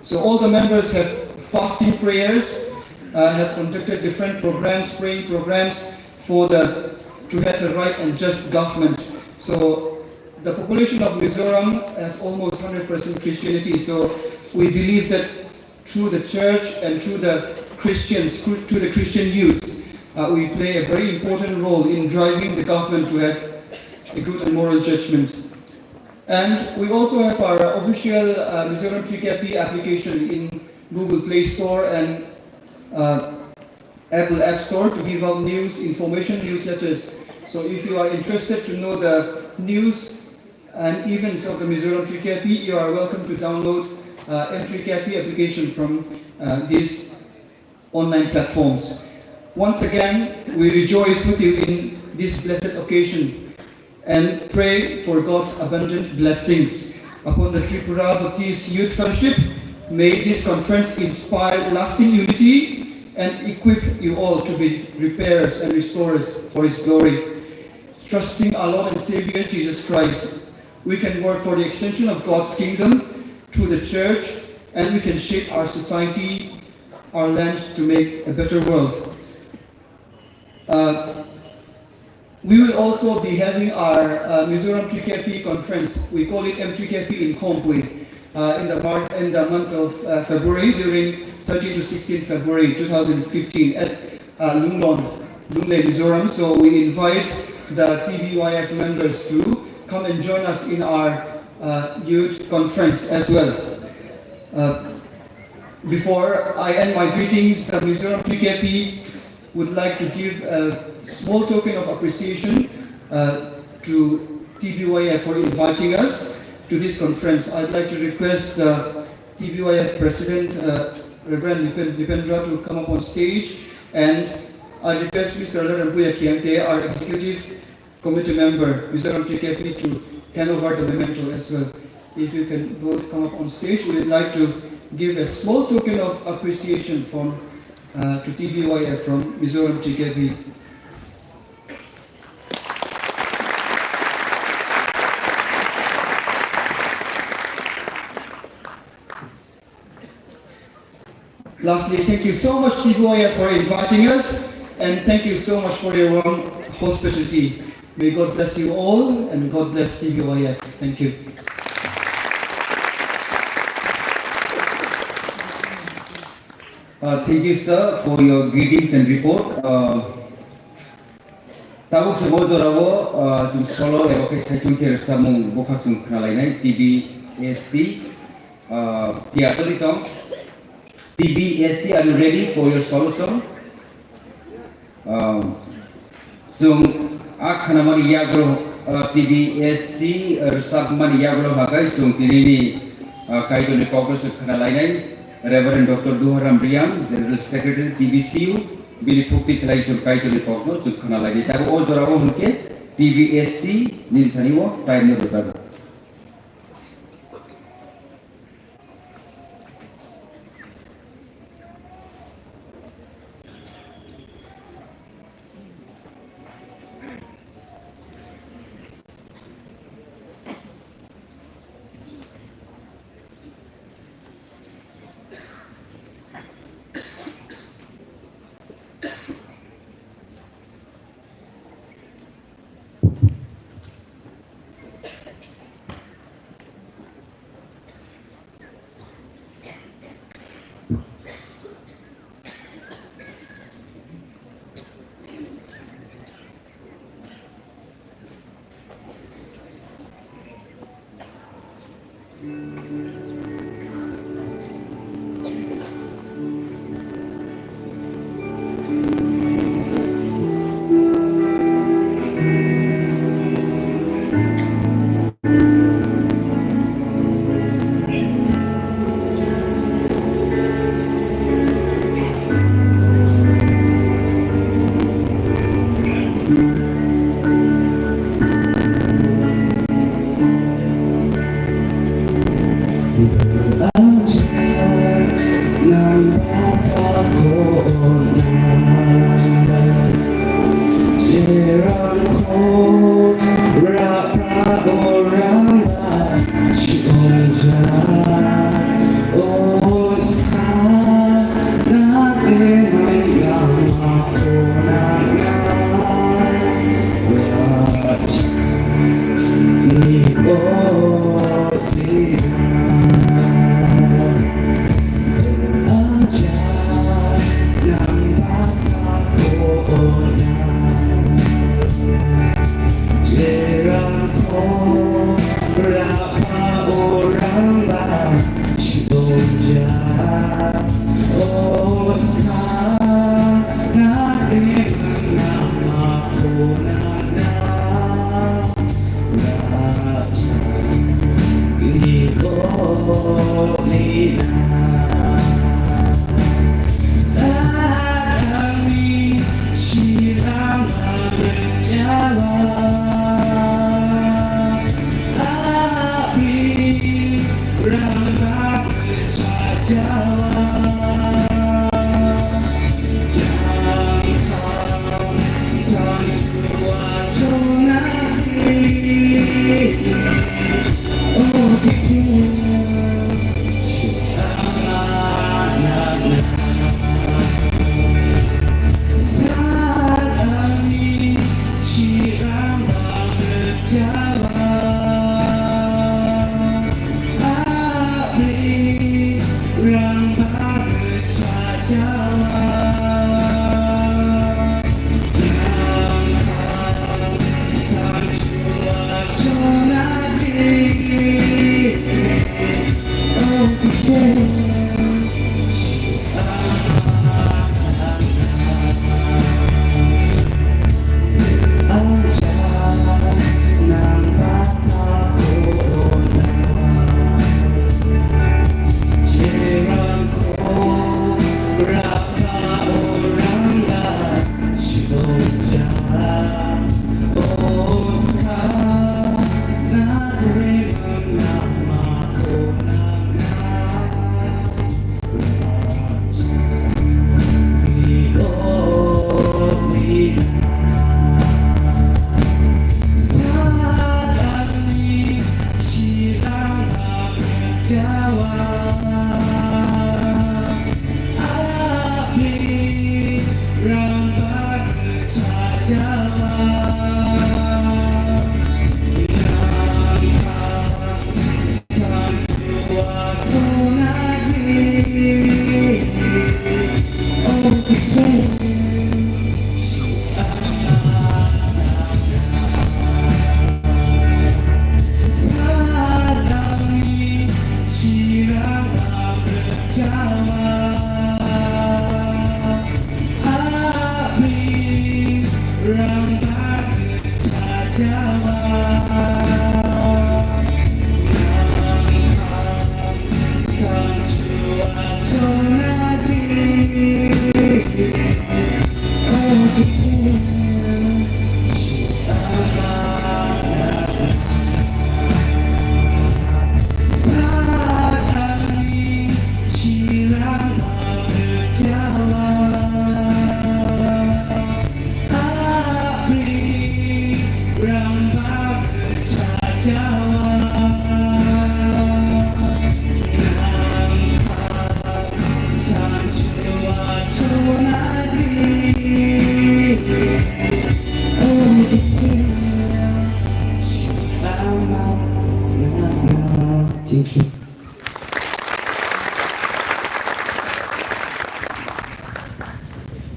So all the members have fasting prayers, uh, have conducted different programs, praying programs for the to have a right and just government. So the population of Mizoram has almost hundred percent Christianity. So we believe that through the church and through the Christians, through the Christian youths, uh, we play a very important role in driving the government to have a good and moral judgment. And we also have our official, uh, Mizoram T K P application in Google Play Store and, uh, Apple App Store to give out news, information, newsletters. So if you are interested to know the news and events of the Mizoram T K P, you are welcome to download, uh, M T K P application from, uh, these online platforms. Once again, we rejoice with you in this blessed occasion and pray for God's abundant blessings upon the Tripura Baptist Youth Fellowship. May this conference inspire lasting unity and equip you all to be repairers and restorers for His glory. Trusting our Lord and Savior Jesus Christ, we can work for the extension of God's kingdom through the church, and we can shape our society, our land to make a better world. Uh, we will also be having our, uh, Mizoram T K P conference. We call it M T K P in Khompui, uh, in the Mar-, in the month of, uh, February, during thirteen to sixteen February two thousand fifteen at, uh, Lunglon, Lunglei, Mizoram. So we invite the T B Y F members to come and join us in our, uh, youth conference as well. Uh, before I end my greetings, the Mizoram T K P would like to give a small token of appreciation, uh, to T B Y F for inviting us to this conference. I'd like to request the T B Y F President, uh, Reverend Nipen-, Nipendra, to come up on stage, and I request Mister Lalrampuia Khiangte, our Executive Committee member, Mizoram T K P, to hand over the memento as well. If you can both come up on stage, we would like to give a small token of appreciation from, uh, to T B Y F from Mizoram T K P. Lastly, thank you so much, T B Y F, for inviting us, and thank you so much for your warm hospitality. May God bless you all, and God bless T B Y F. Thank you. Uh, thank you, sir, for your greetings and report. Uh, tabuk se bo jorao, uh, chwng solo eba khe saichung khe rwchapmung bwkhak chwng khna lainai, T B S C, uh, tiyar wngwi tong. T B S C, are you ready for your solo song? Um, chwng a khnamani yagro, uh, T B S C, uh, rwchapmani yagro hakai chwng tinini, uh, Kaitorni kokno chwng khna lainai Reverend Doctor Duharam Riang, General Secretary T B C U, bini phukti khlai chwng Kaitorni kokno chwng khna lainai. Tabuk o jorao hwnkhe T B S C nini thani o time no rwjago.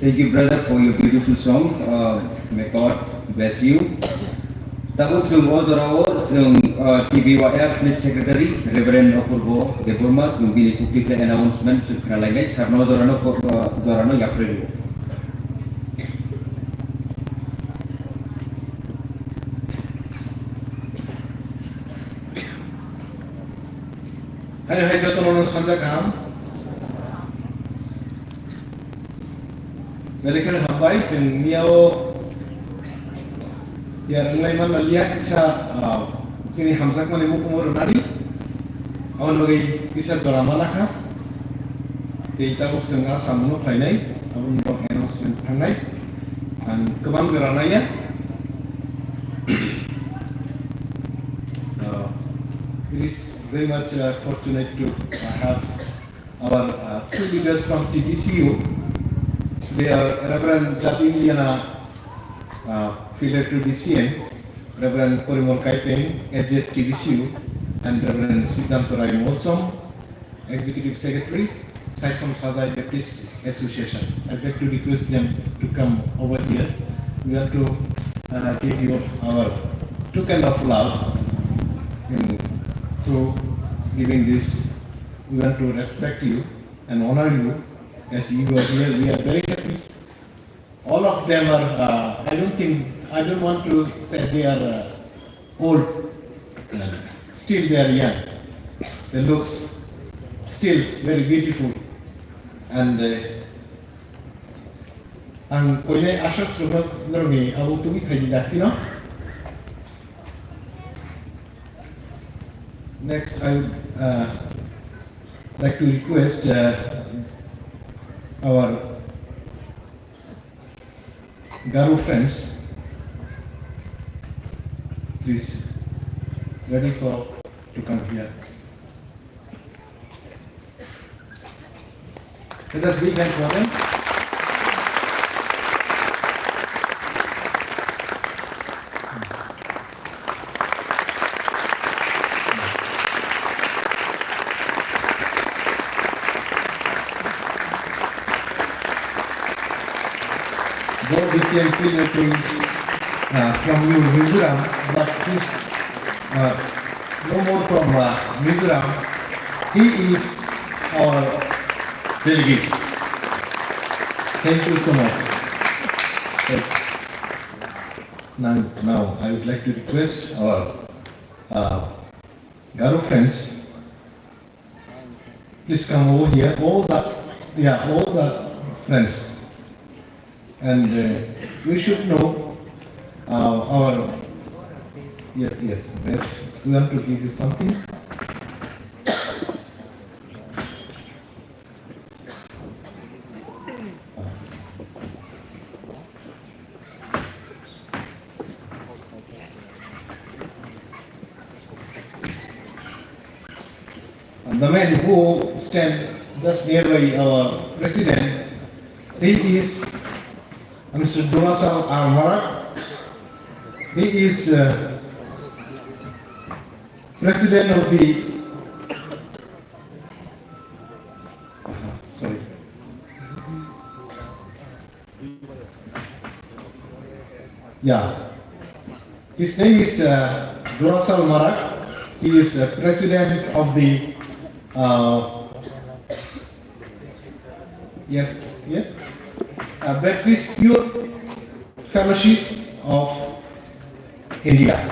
Thank you, brother, for your beautiful song. Uh, may God bless you. Tabuk chwng o jorao chwng, uh, T B Y F ni secretary Reverend Apurbo Debbarma chwng bini kukti khe announcement chwng khna lainai, sir no jorano, uh, jorano yapri rwo. Hai hai jotono sanja kaham. Belai kheno hambai, chwng miyao tiyar wnglai manma liya kisa, ah, chini hamjakmani mukumu rwnani. Aboni bagwi kisa jora manakha. Tei tabuk chwng Assam-no phainai, aboni bagwi announcement thangnai. Ang kwbang jora naiya. Ah, it is very much, uh, fortunate to, uh, have our, uh, two leaders from T B C U, they are Reverend Jatin Liana, uh, Founder to D C M, Reverend Porimol Kaipeng, S J S T B C U, and Reverend Siddhanta Rai Molsom, Executive Secretary, Saisom Sajai Baptist Association. I'd like to request them to come over here. We want to, uh, give you our token of love in, through giving this. We want to respect you and honor you as you are here. We are very happy. All of them are, uh, I don't think, I don't want to say they are, uh, old. Uh, still they are young. They looks still very beautiful. And, uh, ang koinai aswk swrwngno norokni abo tubui phaidi dakti no. Next, I would, uh, like to request, uh, our Garo friends, please, ready for to come here. Let us big hand for them. Both the same field employees, uh, from your Mizoram, but please, uh, no more from, uh, Mizoram. He is our delegate. Thank you so much. Now, now I would like to request our, uh, Garo friends, please come over here. All the, yeah, all the friends. And, uh, we should know, uh, our, yes, yes, that we want to give you something. And the man who stand just nearby our president, he is Mister Dorasal R Marak. He is, uh, president of the, sorry. Yeah. His name is, uh, Dorasal Marak. He is, uh, president of the, uh, yes, yes, uh, Baptist Youth Fellowship of India.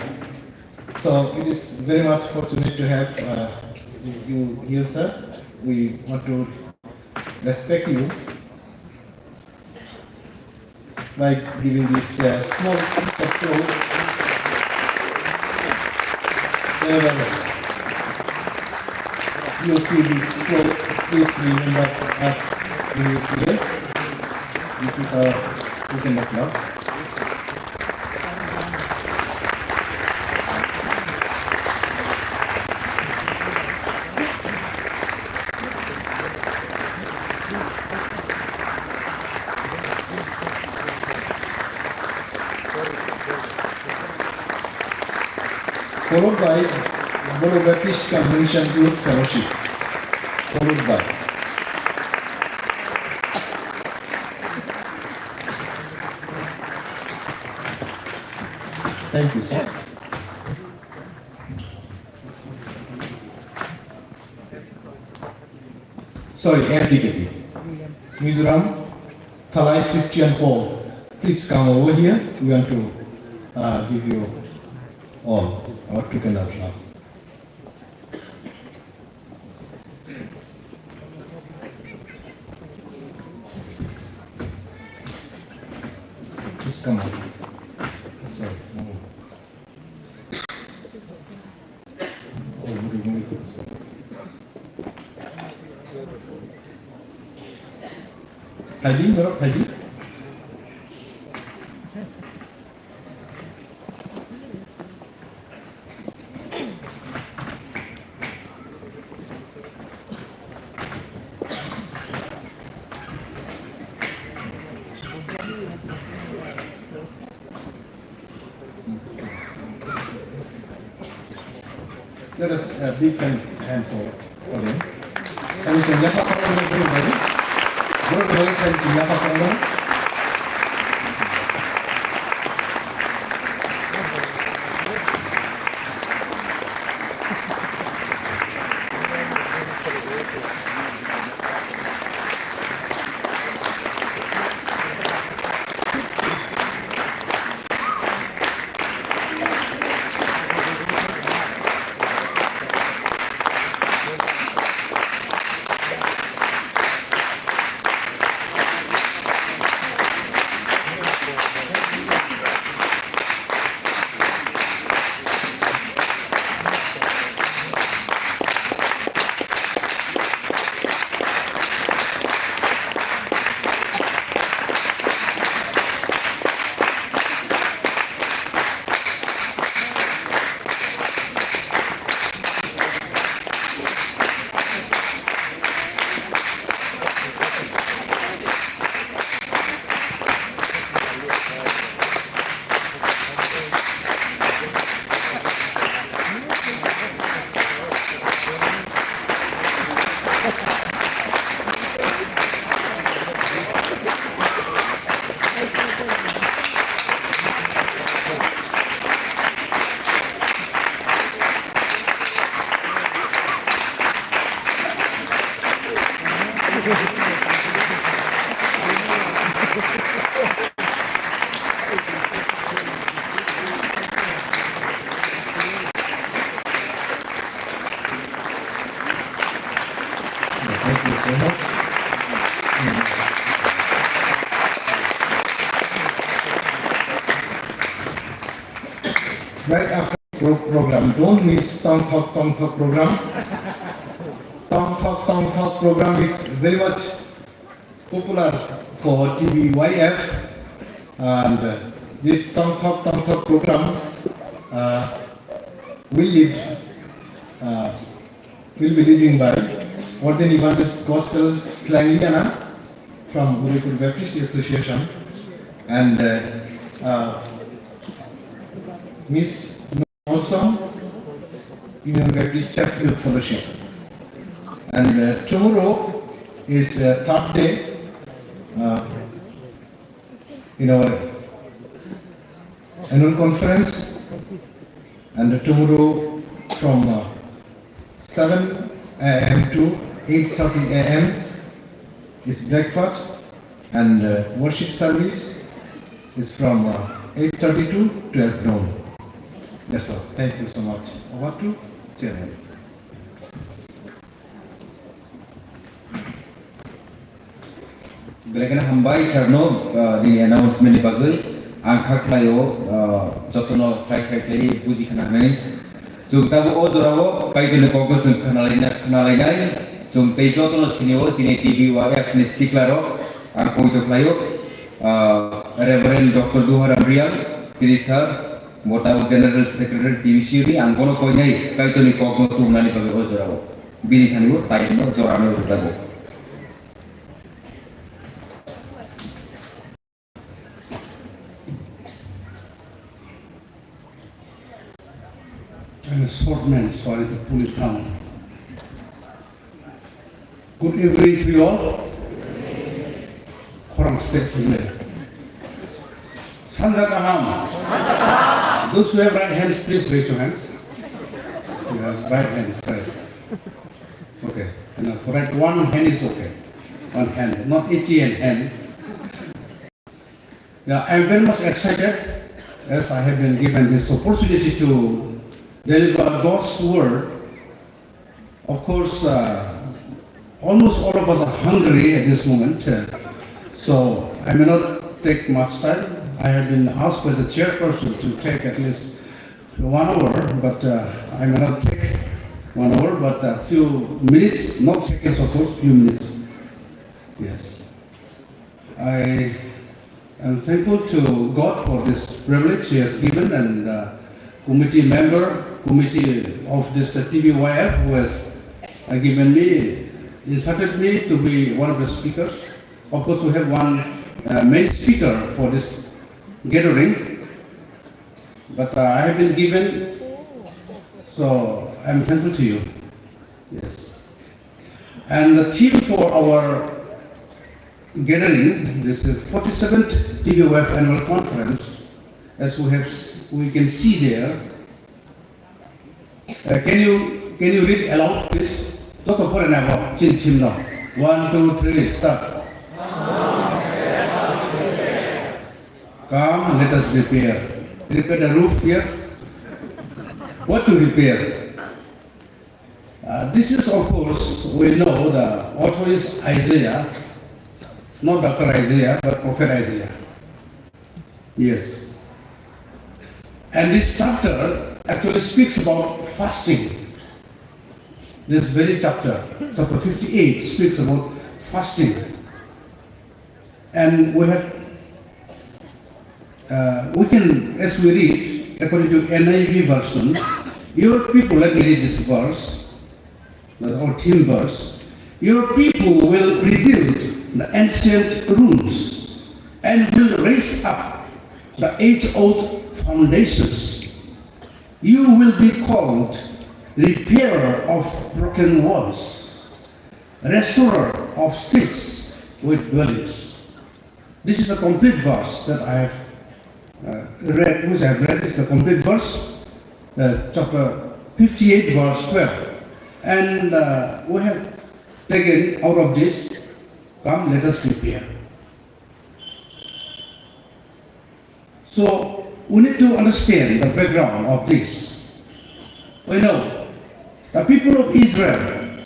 So it is very much fortunate to have, uh, you here, sir. We want to respect you by giving this, uh, small applause. Wherever you see this cloth, please remember us in your prayer. This is our token of love. Followed by Bodo Baptist Convention Youth Fellowship. Followed by. Thank you, sir. Sorry, M T K P. Mizoram Thalai Christian Hall. Please come over here. We want to, uh, give you all our token of love. Please come on. Sorry. Phaidi, borok phaidi. Let us, uh, big hand, hand for, for them. Thank you. Thank you. Thank you. Thank you so much. Right after pro-, program, don't miss Tongthok Tongthok program. Tongthok Tongthok program is very much popular for T B Y F, and, uh, this Tongthok Tongthok program, uh, will lead, uh, will be leading by Ordained Evangelist Gospel Tlangliana from Udaipur Baptist Association and, uh, uh, Miss Awesome Union Baptist Church Youth Fellowship. And, uh, tomorrow is, uh, third day, uh, in our annual conference. And tomorrow from, uh, seven A M to eight thirty A M is breakfast. And, uh, worship service is from, uh, eight thirty to twelve noon. That's all. Thank you so much. Over to Chairman. Belai kheno hambai sir no, uh, nini announcement ni bagwi. Ang kha khlaio, uh, jotono srai srai khlaiwi buji khna hwnwi. Chwng tabuk o jorao Kaitorni kokno chwng khnalaina-, khnalainai. Chwng tei jotono sinio chini T B Y F ni siklarok. Ang poito khlaio, ah, Reverend Doctor Duharam Riang, chini sir, bo tabuk General Secretary T B C ni, ang bono koinai Kaitorni kokno tubunani bagwi o jorao. Bini thani bo time no jora no rwjago. I'm a short man, so I need to pull it down. Good evening to you all. Khorang state sini. Sanja kaham. Those who have right hands, please raise your hands. You have right hands, right. Okay. You know, right, one hand is okay. One hand, not H E N, hand. Yeah, I'm very much excited as I have been given this opportunity to deliver God's word. Of course, uh, almost all of us are hungry at this moment, uh, so I may not take much time. I have been asked by the chairperson to take at least one hour, but, uh, I may not take one hour, but a few minutes, not seconds, of course, few minutes. Yes. I am thankful to God for this privilege He has given, and, uh, committee member, committee of this, uh, T B Y F who has, uh, given me, inserted me to be one of the speakers. Of course, we have one, uh, main speaker for this gathering, but, uh, I have been given, so I am thankful to you. Yes. And the theme for our gathering, this is forty-seventh T B Y F annual conference, as we have, we can see there. Uh, can you, can you read aloud, please? Joto pore na bo, chini theme no. One, two, three, start. Come, let us repair. Repair the roof here. What to repair? Uh, this is, of course, we know the author is Isaiah, not Doctor Isaiah, but Prophet Isaiah. Yes. And this chapter actually speaks about fasting. This very chapter, chapter fifty-eight, speaks about fasting. And we have, uh, we can, as we read, according to N I V version, your people, let me read this verse, the, our theme verse, your people will rebuild the ancient ruins and will raise up the age-old foundations. You will be called repairer of broken walls, restorer of streets with dwellings. This is a complete verse that I have, uh, read, which I have read. Is the complete verse, uh, chapter fifty-eight, verse twelve. And, uh, we have taken out of this, come, let us repair. So we need to understand the background of this. We know the people of Israel,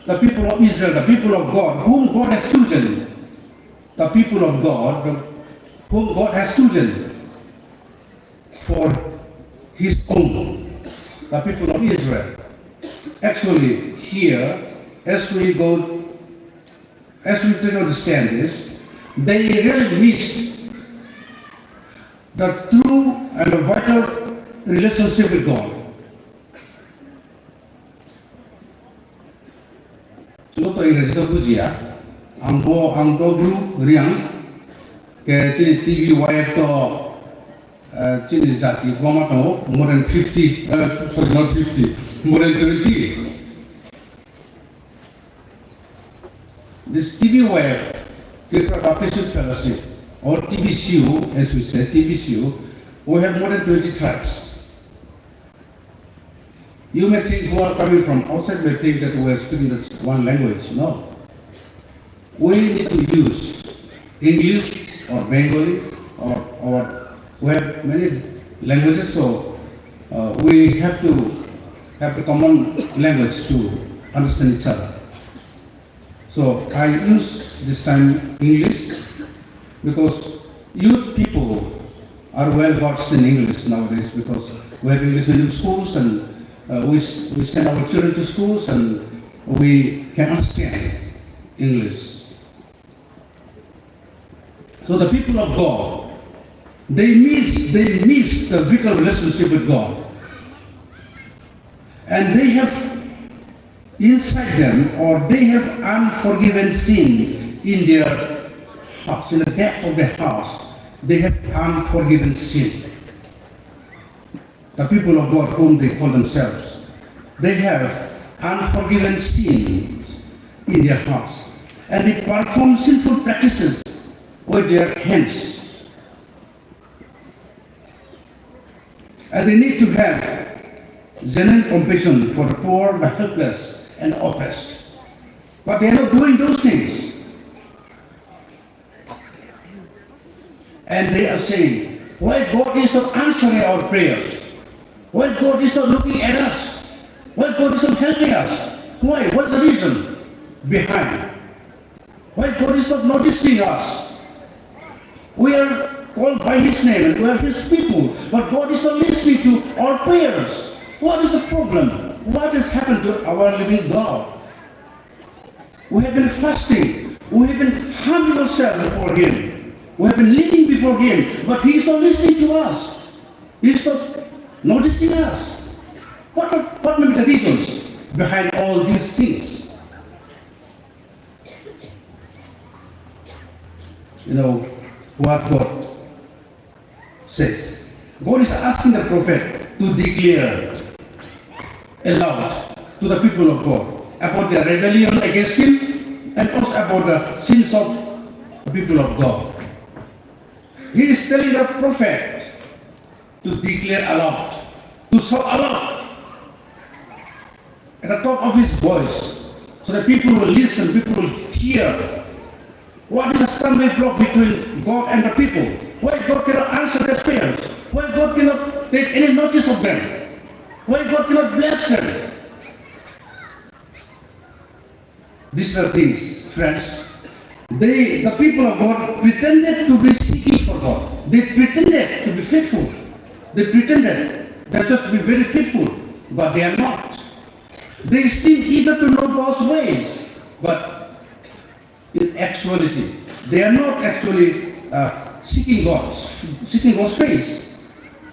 the people of Israel, the people of God, whom God has chosen, the people of God, whom God has chosen for his own, the people of Israel. Actually, here, as we go As we try to understand this, they really missed the true and the vital relationship with God. Joto English to bujia, ang bo, ang to group riang, ke chini T B Y to, eh, chini jati boma to more than fifty, eh, sorry, not fifty, more than twenty. This T B Y F, Tripura Baptist Youth Fellowship, or T B C U, as we say, T B C U, we have more than twenty tribes. You may think, who are coming from outside may think that we are speaking this one language. No. We need to use English or Bengali or, or we have many languages, so, uh, we have to have a common language to understand each other. So I use this time English because youth people are well versed in English nowadays because we have English medium schools and, uh, we, s- we send our children to schools and we can understand English. So the people of God, they miss, they miss the vital relationship with God. And they have inside them, or they have unforgiven sin in their hearts, in the depth of their hearts, they have unforgiven sin. The people of God whom they call themselves, they have unforgiven sin in their hearts, and they perform sinful practices with their hands. And they need to have genuine compassion for the poor, the helpless, and the oppressed. But they are not doing those things. And they are saying, "Why God is not answering our prayers? Why God is not looking at us? Why God is not helping us? Why? What's the reason behind? Why God is not noticing us? We are called by His name and we are His people, but God is not listening to our prayers. What is the problem? What has happened to our living God?" We have been fasting. We have been humbling ourselves before Him. We have been kneeling before Him, but He is not listening to us. He is not noticing us. What are, what may be the reasons behind all these things? You know, what God says. God is asking the prophet to declare aloud to the people of God about their rebellion against Him and also about the sins of the people of God. He is telling the prophet to declare aloud, to shout aloud at the top of his voice, so that people will listen, people will hear. What is the stumbling block between God and the people? Why God cannot answer their prayers? Why God cannot take any notice of them? Why God cannot bless them? These are things, friends. They, the people of God, pretended to be seeking for God. They pretended to be faithful. They pretended themselves to be very faithful, but they are not. They seem eager to know God's ways, but in actuality, they are not actually, uh, seeking God, seeking God's face.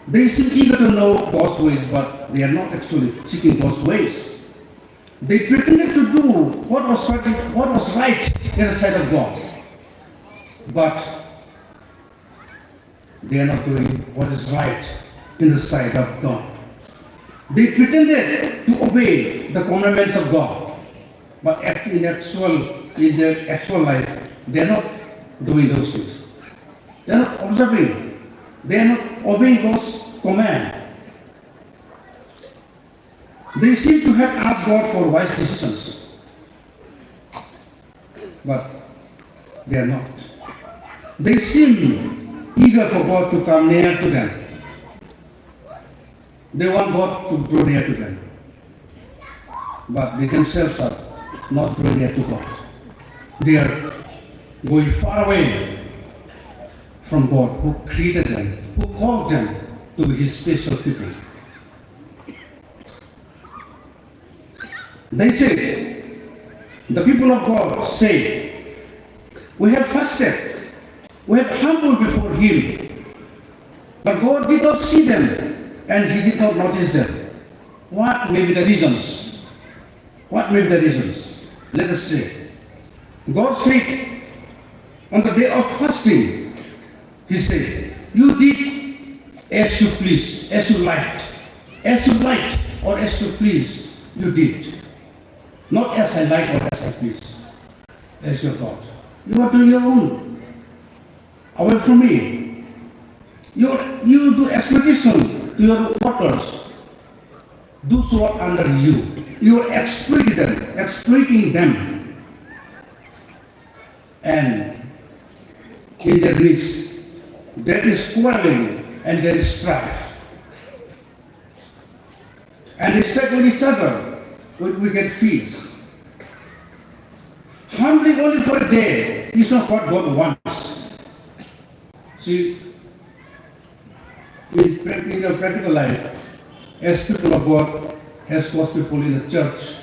They seem eager to know God's ways, but they are not actually seeking God's ways. They pretended to do what was right, what was right in the sight of God, but they are not doing what is right in the sight of God. They pretended to obey the commandments of God, but act-, in actual, in their actual life, they are not doing those things. They are not observing. They are not obeying God's command. They seem to have asked God for wise decisions, but they are not. They seem eager for God to come near to them. They want God to draw near to them, but they themselves are not drawing near to God. They are going far away from God who created them, who called them to be His special people. They say, the people of God say, "We have fasted, we have humbled before Him, but God did not see them and He did not notice them." What may be the reasons? What may be the reasons? Let us say, God said, on the day of fasting, He said, "You did as you please, as you liked, as you liked or as you please, you did. Not as I like or as I please, as your thought. You are doing your own. Away from me. You, you do exploitation to your workers, those who are under you. You are exploiting them, exploiting them." And in their midst, there is quarreling and there is strife. And they strike with each other with wicked feet. Humbling only for a day is not what God wants. See, in prac-, in our practical life, as people of God, as God's people in the church,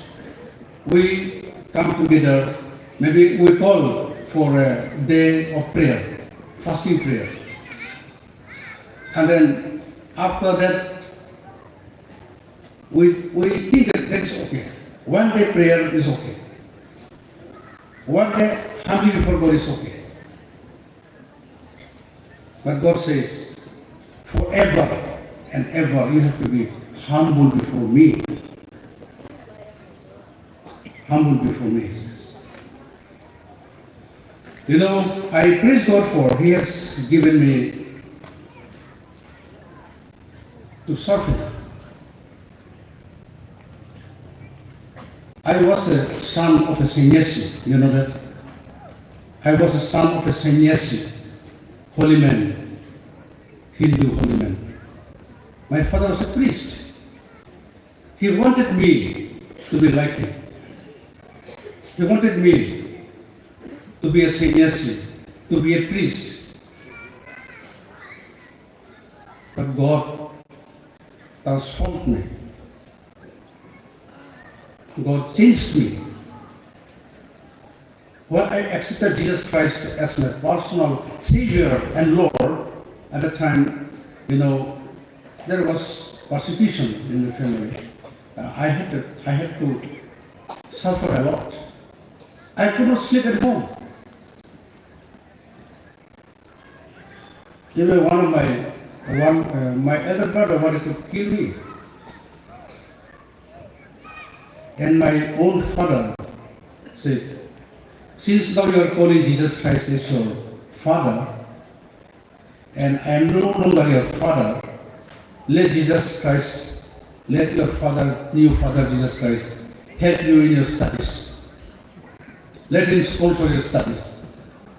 we come together, maybe we call for a day of prayer, fasting prayer. And then after that, we, we think that that is okay. One day prayer is okay. One day humbling before God is okay. But God says, "Forever and ever you have to be humble before me." Humble before me, He says. You know, I praise God for He has given me to serve him. I was a son of a sannyasi, you know that? I was a son of a sannyasi, holy man, Hindu holy man. My father was a priest. He wanted me to be like him. He wanted me to be a sannyasi, to be a priest. But God transformed me. God changed me. When I accepted Jesus Christ as my personal Savior and Lord, at the time, you know, there was persecution in the family. Uh, I had to, I had to suffer a lot. I could not sleep at home. Even one of my, one, uh, my elder brother wanted to kill me. And my own father said, "Since now you are calling Jesus Christ as your father, and I am no longer your father, let Jesus Christ, let your father, new father Jesus Christ, help you in your studies. Let him sponsor your studies.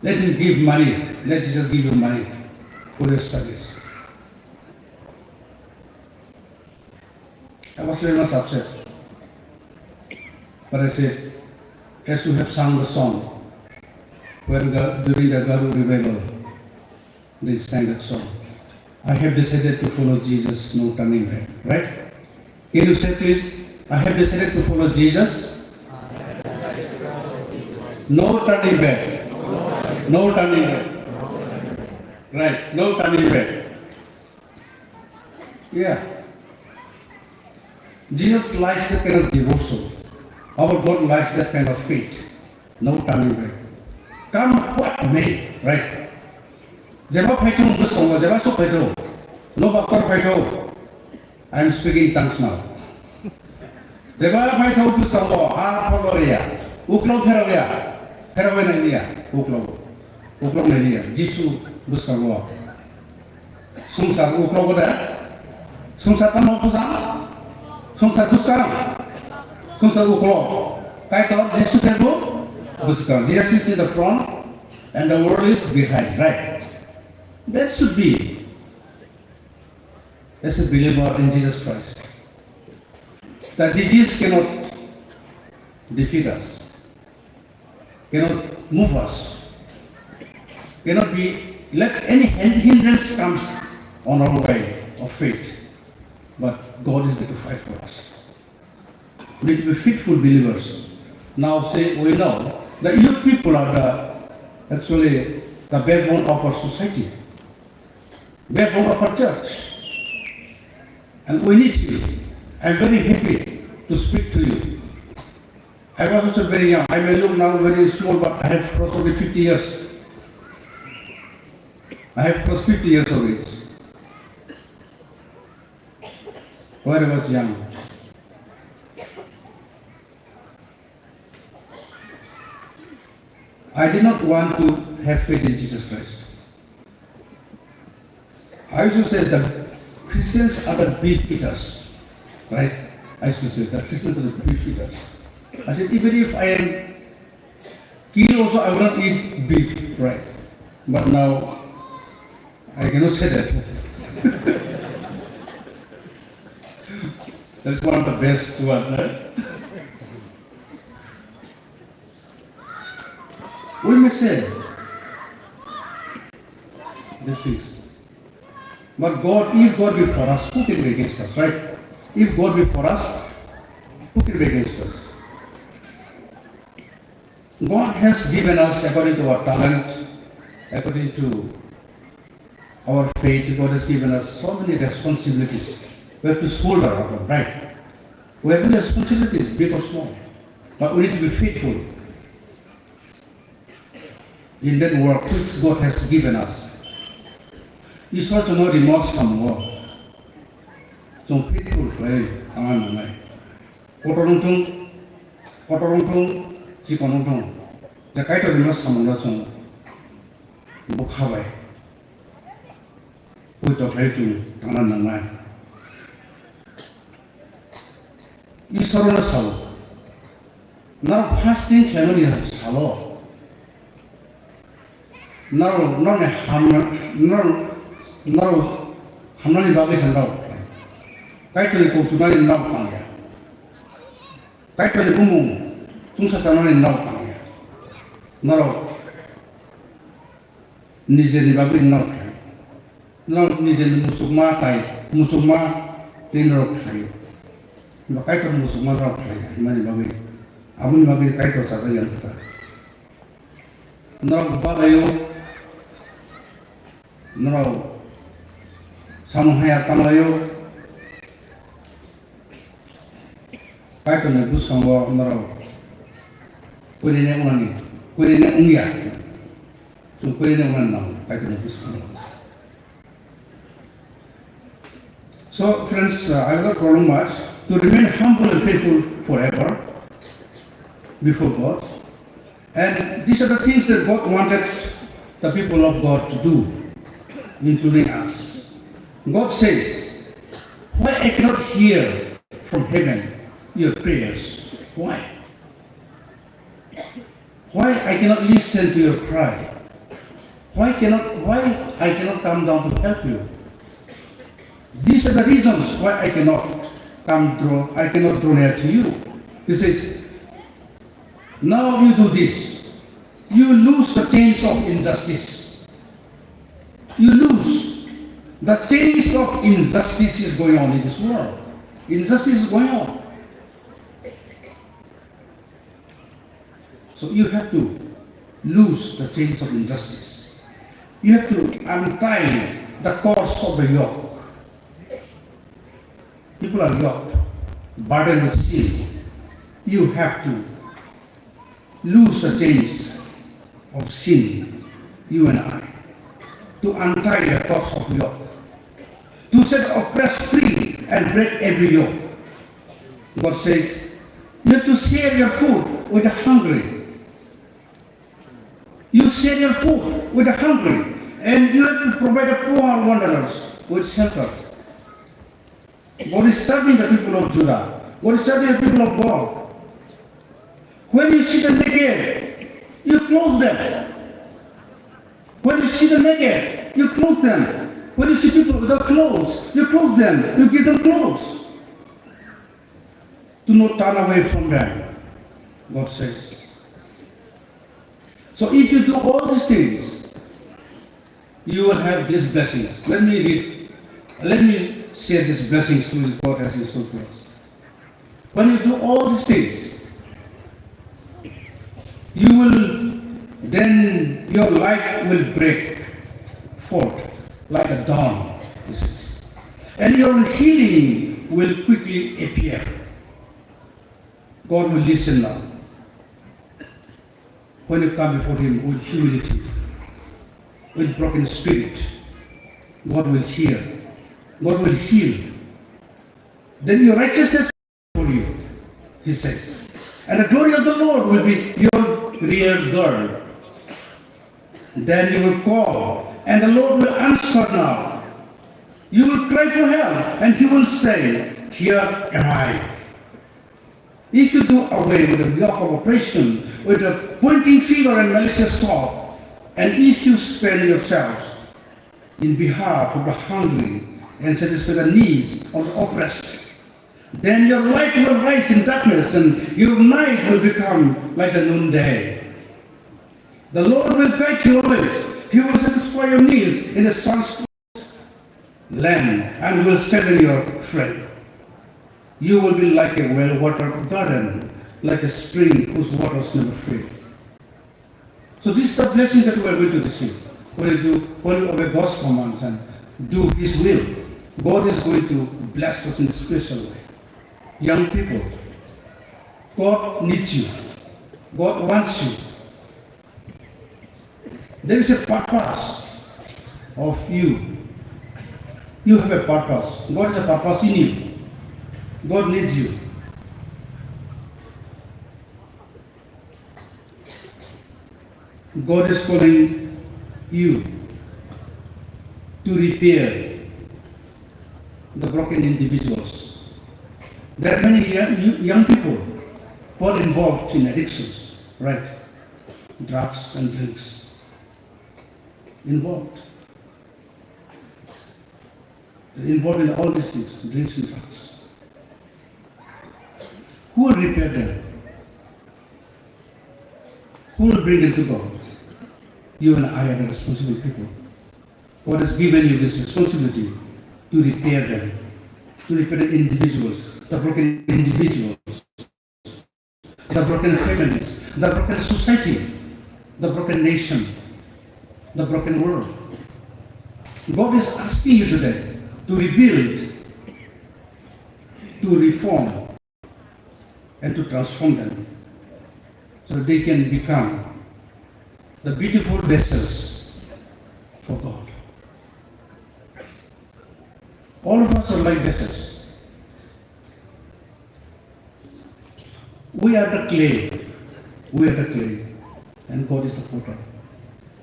Let him give money. Let Jesus give you money for your studies." I was very much upset. But I said, as you have sung the song, when Ga-, during the Garu revival, they sang that song. "I have decided to follow Jesus, no turning back." Right? Can you say, please, "I have decided to follow Jesus, no turning back, no turning back." Right? No turning back. Yeah. Jesus likes that kind of devotion. Our God likes that kind of faith. No turning back. Come what may, right? Jeba phaithung bwskango, jeba sok phaithung. No baktor phaithung. I am speaking tongues now. Jeba phaithung bwskango, ha pholo ya. Uklok phero ya. Phero ya nai ya. Uklok. Uklok nai ya. Jisu bwskango. Sungsar uklogo da? Sungsar tamo bwsang? Sungsar bwskang? Sungsar uklok. Kaitor Jisu kebo bwskang. Jesus is in the front and the world is behind, right? That should be as a believer in Jesus Christ. The disease cannot defeat us, cannot move us, cannot be let any hin-, hindrance comes on our way of faith. But God is there to fight for us. We need to be faithful believers. Now say we know the youth people are the, actually the backbone of our society, backbone of our church. And we need you. I'm very happy to speak to you. I was also very young. I may look now very small, but I have crossed only fifty years. I have crossed fifty years of age. When I was young, I did not want to have faith in Jesus Christ. I used to say that Christians are the beef eaters, right? I used to say that Christians are the beef eaters. I said, even if I am killed also, I will not eat beef, right? But now, I cannot say that. That's one of the best one, right? We may say these things. But God, if God be for us, who can be against us, right? If God be for us, who can be against us? God has given us according to our talent, according to our faith. God has given us so many responsibilities. We have to shoulder our own, right? We have responsibilities, big or small. But we need to be faithful in that work which God has given us. Isor chwngno rimo samungo chwng faithful khlai tangna nangnai. Kotor wngthung, kotor wngthung, chikon wngthung, je Kaitor rimo samungno chwng bwkha bai poito khlai chwng tangna nangnai. Isorono salo. Norok fasting khlaimani salo. Norok, norokni hamna, norok, norok hamnani bagwi se norok khlai. Kaitorni kok chunani norok tangya. Kaitorni bumung chwngsacha nani norok tangya. Norok nijeni bagwi norok khlai. Norok nijeni muchukma tai, muchukma tei norok khlai. Ba Kaitor muchukma norok khlai, himani bagwi. Aboni bagwi Kaitor chajak yang kha. Norok balaio, norok samung haya tanglaio. Kaitorni bwskango norok kwrwini wngnani, kwrwini wngya. Chwng kwrwini wngnani nango Kaitorni bwskango. So, friends, uh, I have not problem much to remain humble and faithful forever before God. And these are the things that God wanted the people of God to do, including us. God says, "Why I cannot hear from heaven your prayers? Why? Why I cannot listen to your cry? Why cannot, why I cannot come down to help you? These are the reasons why I cannot come draw, I cannot draw near to you." He says, "Now you do this. You lose the chains of injustice. You lose the chains of injustice is going on in this world. Injustice is going on." So you have to lose the chains of injustice. You have to untie the cords of the yoke. People are yoked, burdened with sin. You have to lose the chains of sin, you and I, to untie the cords of yoke, to set the oppressed free and break every yoke. God says, "You have to share your food with the hungry. You share your food with the hungry, and you have to provide the poor wanderers with shelter." God is charging the people of Judah. God is charging the people of God. When you see the naked, you clothe them. When you see the naked, you clothe them. When you see people without clothes, you clothe them. You give them clothes. Do not turn away from them, God says. So if you do all these things, you will have these blessings. Let me read, let me share these blessings which God has in store for us. When you do all these things, you will, then your light will break forth like a dawn, he says, and your healing will quickly appear. God will listen now. When you come before Him with humility, with broken spirit, God will hear. God will heal. Then your righteousness for you, He says. And the glory of the Lord will be your rear guard. Then you will call, and the Lord will answer now. You will cry for help, and He will say, "Here am I." If you do away with the yoke of oppression, with the pointing finger and malicious talk, and if you spend yourselves in behalf of the hungry and satisfy the needs of the oppressed, then your light will rise in darkness and your night will become like the noonday. The Lord will guide you always. He will satisfy your needs in the sun's land and will strengthen your faith. You will be like a well-watered garden, like a spring whose waters never fail. So this is the blessing that we are going to receive. When you do, when you obey God's commands and do His will, God is going to bless us in a special way. Young people, God needs you. God wants you. There is a purpose of you. You have a purpose. God has a purpose in you. God needs you. God is calling you to repair the broken individuals. There are many young, young people who are involved in addictions, right? Drugs and drinks. Involved. They're involved in all these things, drinks and drugs. Who will repair them? Who will bring them to God? You and I are the responsible people. God has given you this responsibility to repair them, to repair the individuals, the broken individuals, the broken families, the broken society, the broken nation, the broken world. God is asking you today to rebuild, to reform, and to transform them so that they can become the beautiful vessels for God. All of us are like vessels. We are the clay. We are the clay. And God is the potter.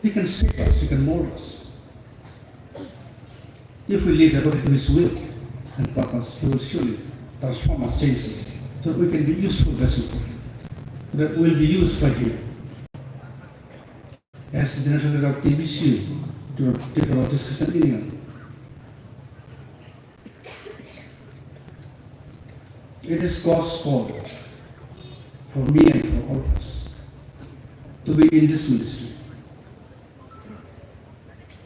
He can shape us, He can mold us. If we live according to His will and purpose, He will surely transform us, change us, so that we can be useful vessels for Him, that we will be used by Him as General Secretary of T B C, to, to our discussion in here. It is God's call for me and for all of us to be in this ministry.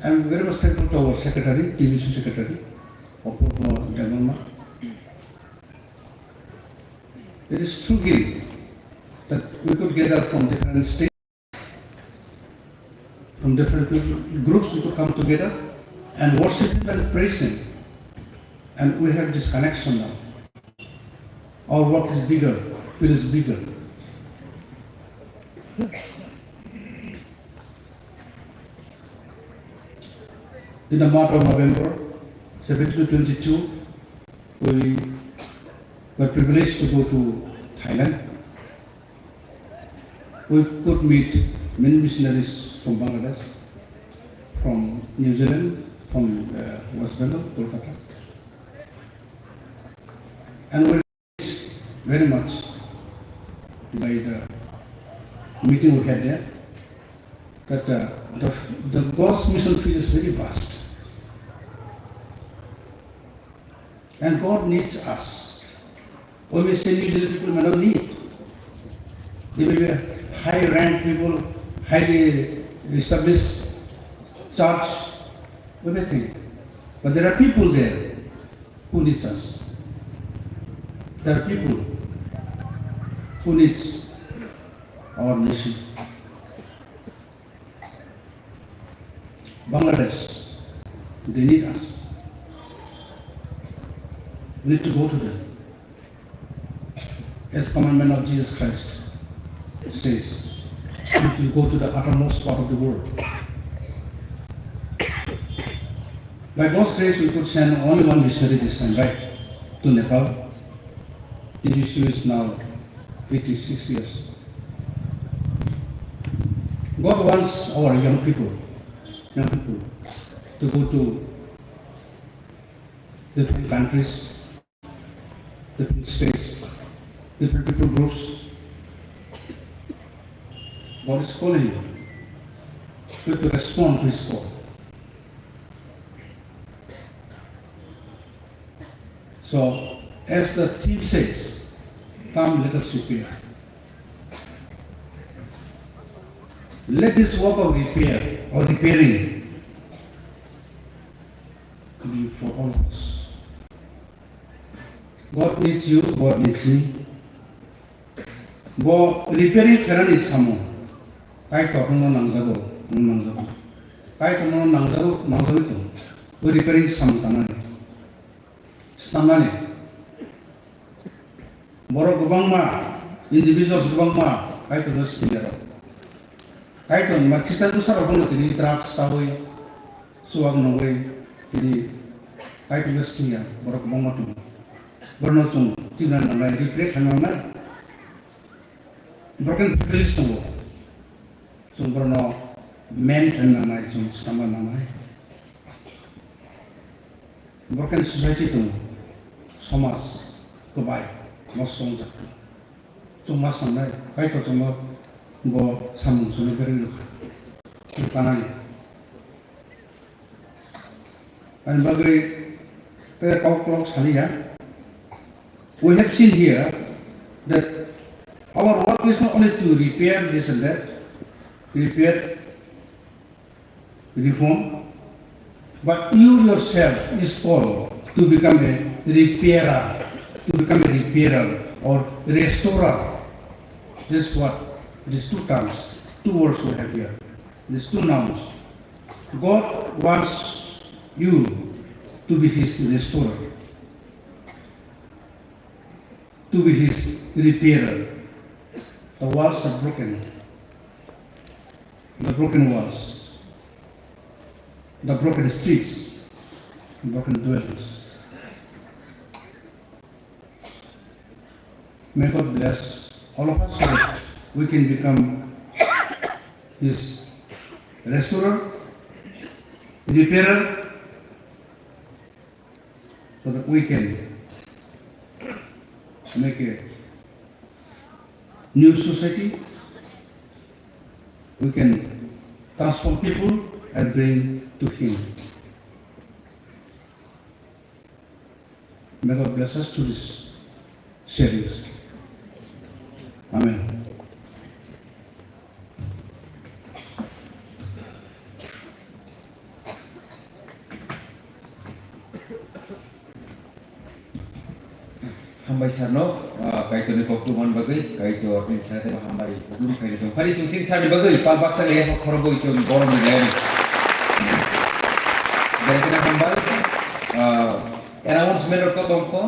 I am very much thankful to our secretary, T B C secretary, Apurva Debbarma. It is through him that we could gather from different states, from different people, groups, we could come together and worship Him and praise Him. And we have this connection now. Our work is bigger, feels bigger. In the month of November, seventeen to twenty-two, we were privileged to go to Thailand. We could meet many missionaries from Bangladesh, from New Zealand, from, uh, West Bengal, Kolkata. And we very much by the meeting we had there, that, uh, the, the God's mission field is very vast. And God needs us. We may say individual people may not need. They may be high rank people, highly established church, everything. But there are people there who needs us. There are people who needs our nation. Bangladesh, they need us. We need to go to them. As commandment of Jesus Christ says, we need to go to the uttermost part of the world. By God's grace, we could send only one missionary this time, right, to Nepal. T B C is now eighty-six years. God wants our young people, young people to go to different countries, different states, different people groups. God is calling you. You have to respond to His call. So, as the theme says, "Come, let us repair." Let this work of repair or repairing be for all of us. God needs you, God needs me. Bo repairing khainani samung. Kaitor no nangjago, no nangjago. Kaitor no nangjago, nangjagwi tongo. Bo repairing samung tangnani. Snamnani. Borok kwbangma, individuals kwbangma, Kaitor no siniya rok. Kaitor ma Christian bwsa rok no tini drugs chawi, chuwak nungwi, tini Kaitor no siniya, borok kwbangma tongo. Borokno chwng tibna nangnai, repair khaina nangnai. Broken families tongo. Chwng borokno mend khaina nangnai, chwng swkangna nangnai. Broken society tongo, somaj. kwbai nosto wngjak. Chwng ma sanai, Kaitor chwngno bo samung chwngno berwi rwkha. Chwng kanani. Ani bagwi tei kok kolok saliya. We have seen here that our work is not only to repair this and that, repair reform, but you yourself is called to become a repairer, to become a repairer or restorer. This is what these two terms, two words we have here. These two nouns. God wants you to be his restorer, to be his repairer. The walls are broken. The broken walls, the broken streets, broken dwellings. May God bless all of us so that we can become his restorer, repairer, so that we can make a new society, we can transform people and bring to him. May God bless us through this sharings. Amen. Hambai sir no, ah, Kaitor ni kok tubumani bagwi, Kaitor ni saka tebo hambai kutung khairi tong. Phari chwng sini sir ni bagwi, pal baksa le yaphak khorok bagwi chwng borom ni lai. Jai kena hambai, ah, announcement rok to tongkho.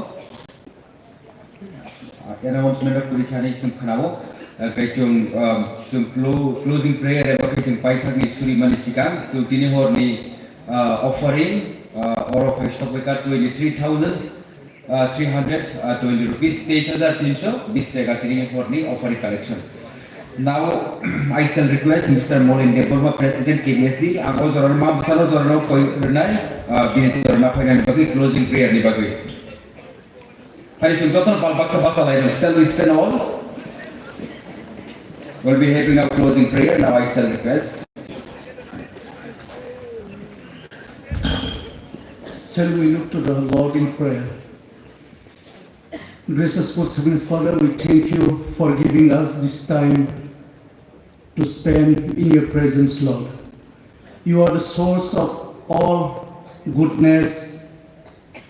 Ah, announcement rok kwrwi thani chwng khnao. Ah, kai chwng, ah, chwng clo-, closing prayer eba kai chwng paithakni suri mani sikang, chwng tini horni, ah, offering, ah, oro phai sokbaikha twenty three thousand, ah, three hundred, ah, twenty rupees, teis hajar tinso bis taka tini horni offering collection. Now, I shall request Mister Molin Debbarma, President K B S B, ang o jorano ma bwsano jorano koi rwnai, ah, bini jorano phainani bagwi closing prayer ni bagwi. Hari chwng jotono pal baksa basa lai rw. Shall we stand all? We'll be having our closing prayer. Now I shall request. Shall we look to the Lord in prayer? Gracious, most heavenly Father, we thank you for giving us this time to spend in your presence, Lord. You are the source of all goodness,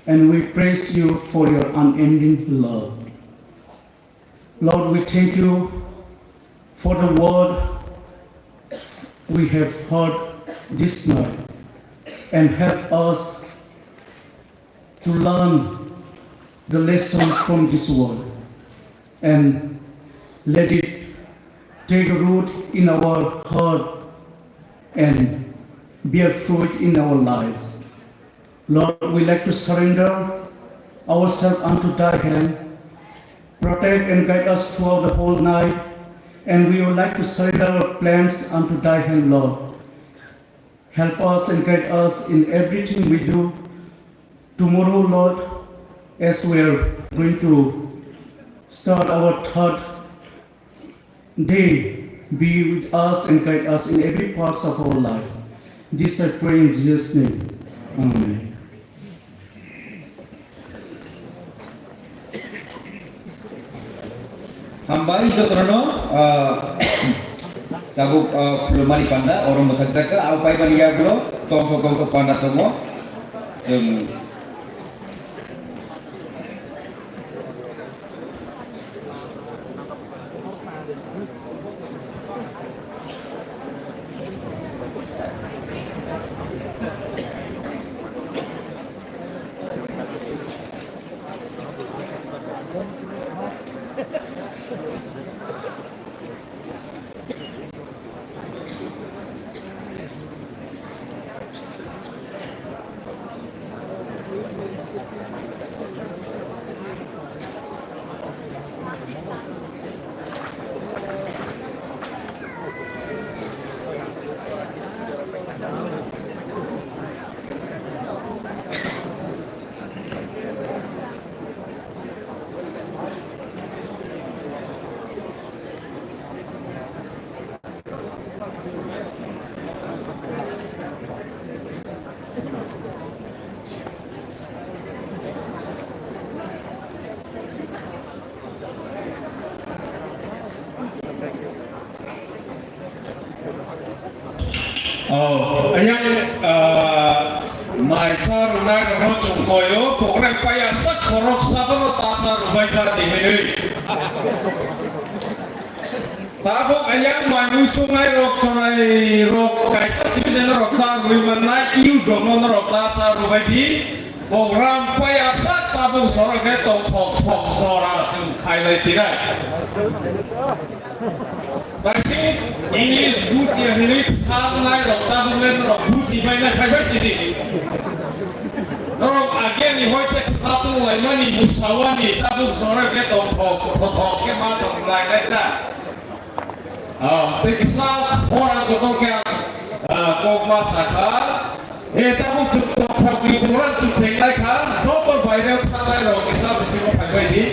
and we praise you for your unending love. Lord, we thank you for the word we have heard this night, and help us to learn the lesson from this word and let it take root in our heart and bear fruit in our lives. Lord, we like to surrender ourselves unto thy hand. Protect and guide us throughout the whole night, and we would like to surrender our plans unto thy hand, Lord. Help us and guide us in everything we do. Tomorrow, Lord, as we are going to start our third day, be with us and guide us in every parts of our life. This I pray in Jesus' name. Amen. Hambai jotono, ah, tabuk, ah, khulumani panda, oro mwthakjak kha, abo paimani yagulo tongthok tongthok panda tongo. Chwng Oh, ayang, ah, mai cha rwnai rokno chwng koio, program paiya sak khorok sabono ta cha rwbai cha di hinwi. Tabuk ayang mai mui sungnai rok chonai rok kaisa sibijeno rok cha rwi mannai, iu domo norok ta cha rwbai di. Program paiya sak tabuk sorok khe tongthok thok jora chwng khailai sinai. Kaisi English bujiya hinwi thangnai rok tabuk le norok buji bainai phaibai sidi. Norok agiani hoite khatung laimani musawani tabuk songrai khe tongthok thothok khe ma tong lainai ta. Ah, tei kisa khorang kotor khe ang, ah, kok ma sakha. E tabuk chwng tongthokni program chwng chenglaikha, joto baireo thangnai rok kisa bisingo phaibai di.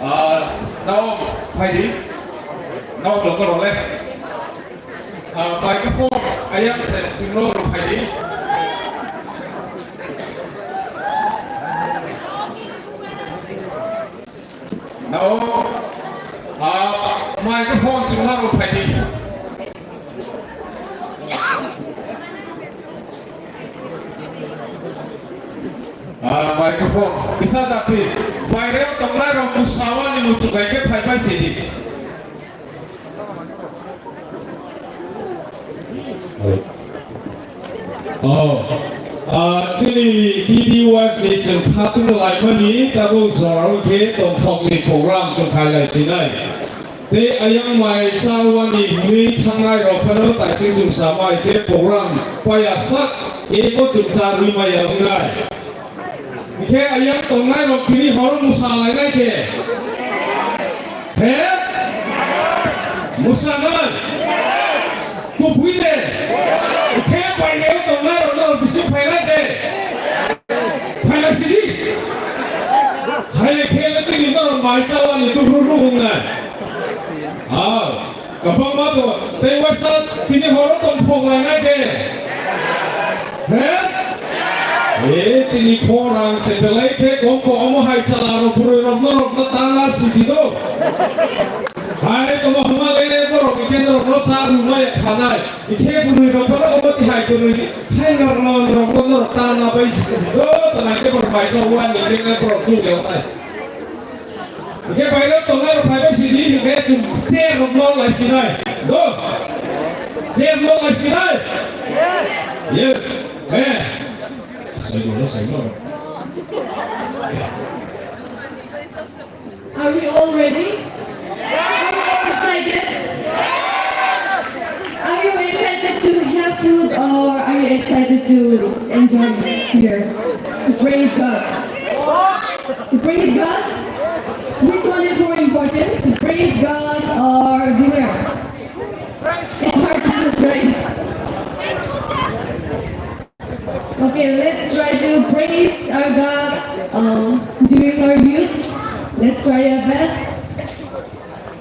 Ah, nao phai di. Nao logo role. Ah, microphone ayang se chwngno rw phai di. Nao, ah, microphone chwngno rw phai di. Ah, microphone. Kisa daphi. Baireo tongnai rok musawani muchuk bai khe phaibai sidi. Oh. Ah, chini D D Y ni chwng khatung laimani tabuk jorao khe tongthokni program chwng khailai sinai. Tei ayang mai chawani hwnwi thangnai rok phano taisik chwng samai khe program paiya sak ebo chwng cha rwi maya wngnai. Hingkhe ayang tongnai rok tini horo musa lainai khe. He? Musa nai? Kubui de? Hingkhe painai tongnai rok no bising phainai khe. Phainai sidi. Hai khe le tini no mai chawani tu ru ru wngnai. Ah. Kwbangma tongo. Tei waisa tini horo tongthok lainai de. He? E, chini khorang se belai khe gongko omo hai chwla rok bwrwi rok norok no tana sidi do. Hai tongma hwnma le borok ikhe norok no cha rwnai khanai. Ikhe bwrwi rok bono omo tihai bwrwi hai norok no norok no norok tana bai sidi do. Tana khe borok bai chawani ikhe borok chuk yawnai. Hingke baire tongnai rok phaibai sidi, hingke chwng chair rok nok lai sinai. Do? Chair nok lai sinai? Yes. He. Sai rok, sai rok. Are we all ready? Are we all excited? Are you excited to have food or are you excited to enjoy here? To praise God. To praise God? Which one is more important? To praise God or dinner? It's hard to choose, right? Okay, let's try to praise our God, um, during our youth. Let's try our best.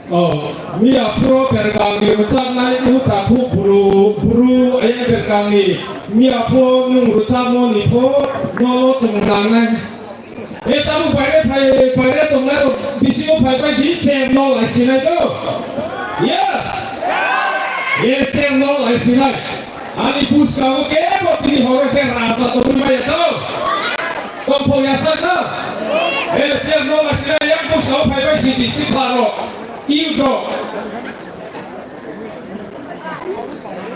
Oh, miya phuru Berkang ni rwchapnai u takhuk bru, bru, eh, Berkang ni miya phuru nwng rwchapmo ni pho nono chwng nangnai. E tabuk baire phai, baire tongnai rok bisingo phai pai di chair nok lai sinai to? Yes! E chair nok lai sinai. Ani buskang o kebo tini horo khe raja tongwi maya to? Tongthok ya sak na? E chair nok lai sinai yang buskang o phai pai sidi sikla rok. Youth rok.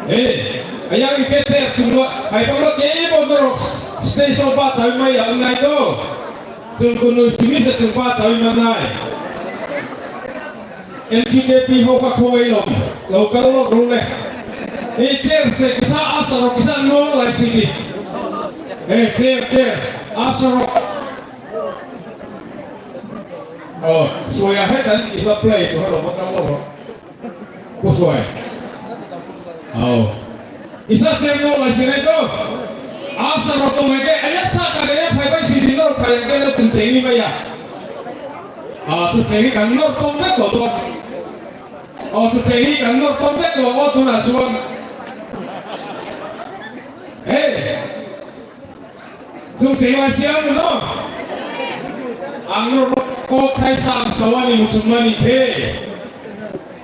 Hey, ayang ike chair chwngno, hai bangno kebo norok stage o bachawi maya wngnai do. Chwng kunu simi se chwng bachawi mannai. M T K P hoka khowai long, local rok rule. Hey, chair se kisa asarok kisa no lai sidi. Hey, chair, chair, asarok. Oh, soya hai tani kiba play to halo botang lo. Kusoi. Au. Isa chengno lai sinai to. Asa rok tong ke aya sa ka ya phai bai sidi no phai ke na chengni maya. Ah, chengni kan no tong ke to to. Oh, chengni kan no tong ke to o tu na chuan. Hey. Chwng chengla siya muno. Ang no kok thai sa ang sawani muchungmani khe.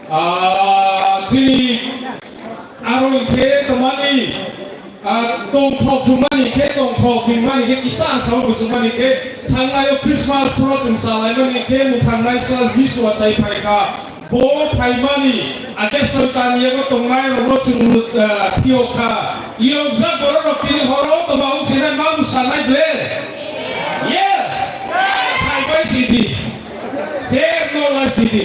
Ah, chini aro khe tomani ah, tongthok thumani khe, tongthok hinmani khe, kisa ang sao muchungmani khe, thangnai o Christmas phoro chwng chalaimani khe, mwthangnai sa Jisu achai phai kha. Bo phaimani, ake Soitan yago tongnai rokno chwng, ah, phiyok kha. Yokjak borok rok tini horo tongma wng sinai ma mwsanai ble? Yes! Phaibai sidi. Chair no lai sidi.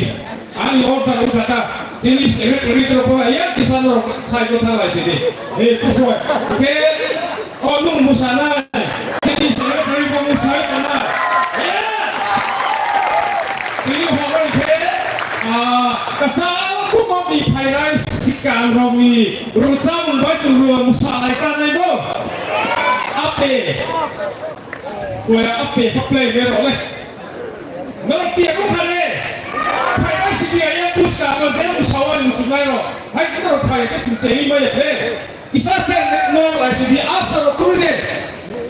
Ani order wngkha ta. Chini secretary rok phano ya kisa no sai ko thalai sidi. Eh, kusoi. Ke O nwng mwsanai, chini secretary bo mwsai tongna. Yes! Tini hwnwi khe, ah, kwchang kumokni phainai swkangrokni rwchapmung bai chwng rw mwsalai tanai bo. Ape. Koya ape paplai me role. Norok tiya ko khale. Phainai sidi aya puska ko je mwsawai mwchungnai ro. Hai ko phai ke chwng chei maya khe. Kisa chair no lai sidi asaro turi de.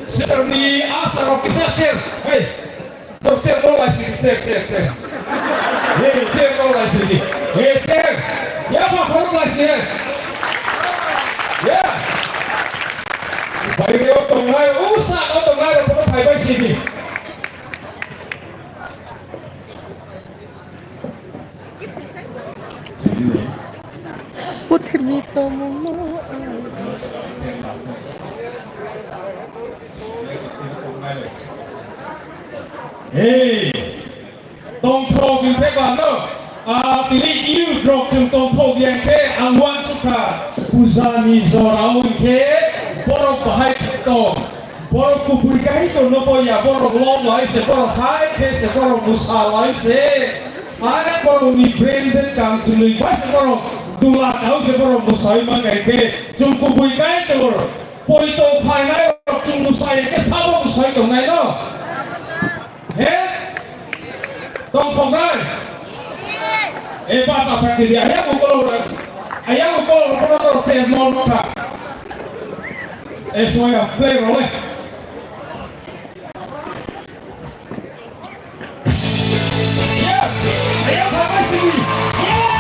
Setarni asaro kisa chair. Hey. Tok chair no lai sidi, chair, chair, chair. Hey, chair no lai sidi. Hey, chair. Ya ma phoro lai sidi. Ya. Bai reo tongnai, usa no tongnai, rok phai bai sidi. Puthirni tongmungno ang. Hey, tongthok hwnkhe ba no, ah, tini youth rok chwng tongthok yang khe ang uansukha, puja ni jora o hwnkhe borok bahai tong. Borok kubui kai tongno bo ya, borok lom lai se, borok hai khe se, borok mwsa lai se. Hai borok ni brain de kam chwlwi bai se, borok dula kau se, borok mwsai ma kai khe. Chwng kubui kai tongo. Poito phainai rok chwng mwsai khe sabo mwsai tongnai no. He? Tongthoknai? E ba ta phak di, ayang ukol, ayang ukol, kono to te mo mo kha. E soya play role. Yes! Ayang phak bai sini. Yeah!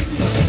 Happy!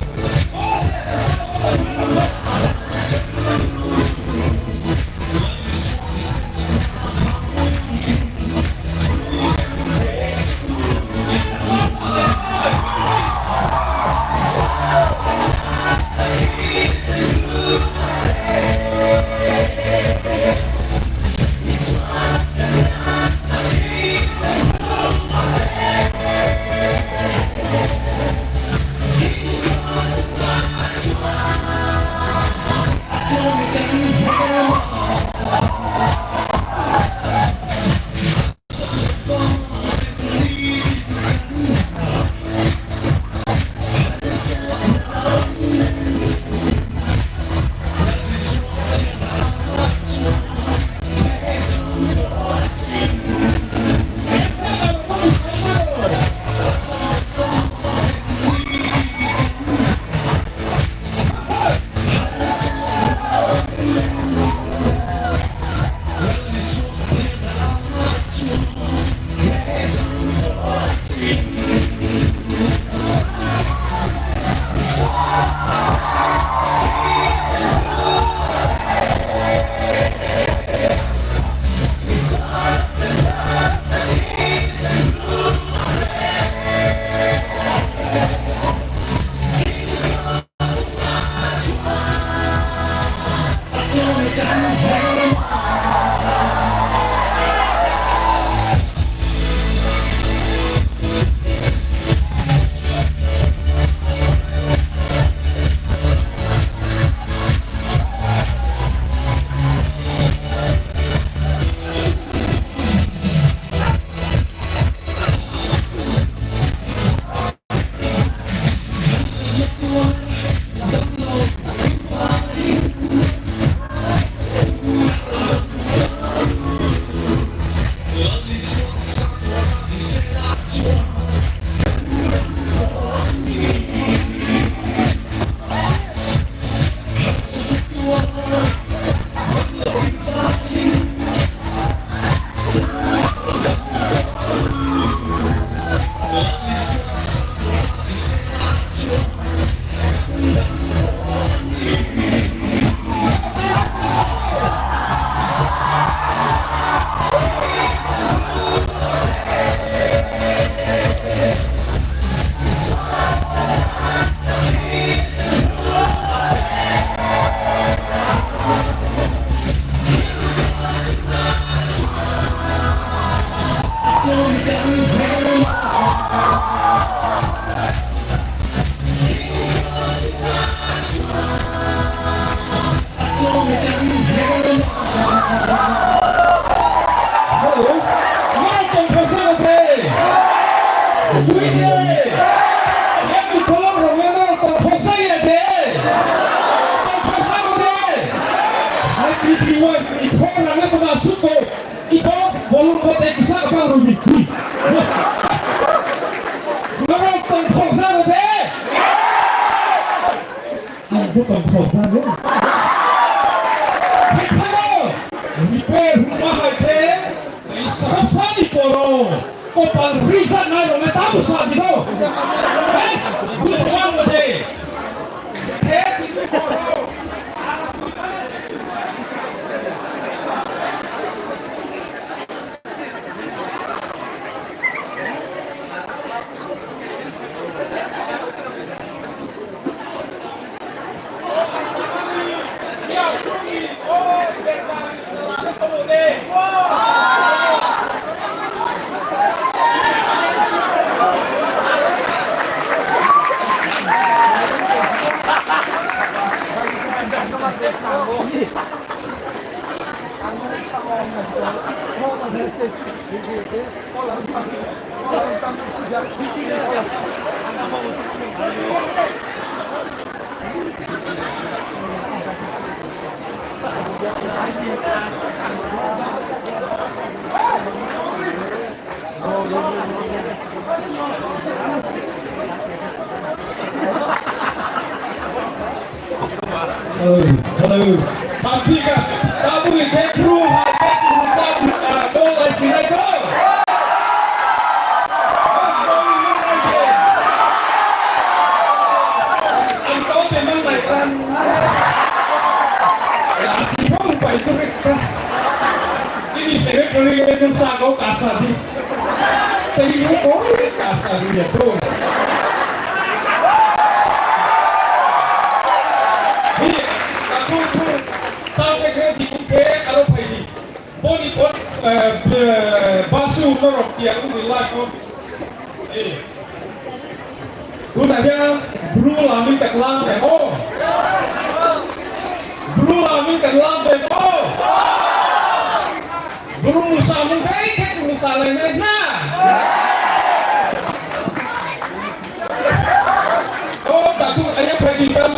Iwan, ikhorang le tongma suko, iko bolong bote kisa kapang rumi. Norok tongthok jaro de. Ang bo tongthok jaro. Khaphano, repair hwnma hai khe, sabsani poro. Kopal rijak nai rok le tamo sa di do. Eh, buji man bo de. Hello, hello. Pampika, tabui ke bru hai ke bru ta bru ta, to lai sinai to. Ang to te mang lai kan. Ang ti pang pai tu rek ta. Sini secretary ke nung sa ko kasa di. Tei mo ko ka sa ni ya to. Hi, ka to to. Sa ke ke di ke aro phai di. Boni kon, eh, basu norok ya uni la kon. Eh. Kuna dia bru lami tak lam de mo. Bru lami tak lam de mo. Bru musa mung kai ke musa lai nai na. Oh, tak tu ayah pergi kan.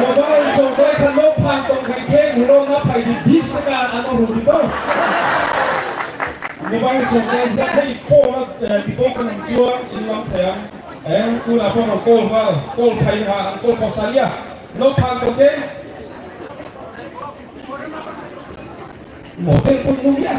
Mobile chongklai kha, no phan tong khai khe, ulo na phai di, bis taka ano rw di to. Mobile chongklai jak khai, phone, eh, di phone kan chuang, ini lam phai ang. Eh, tu na phone call mal, call khai ha, call ko salia. No phan tong khe. Motor pun mulia.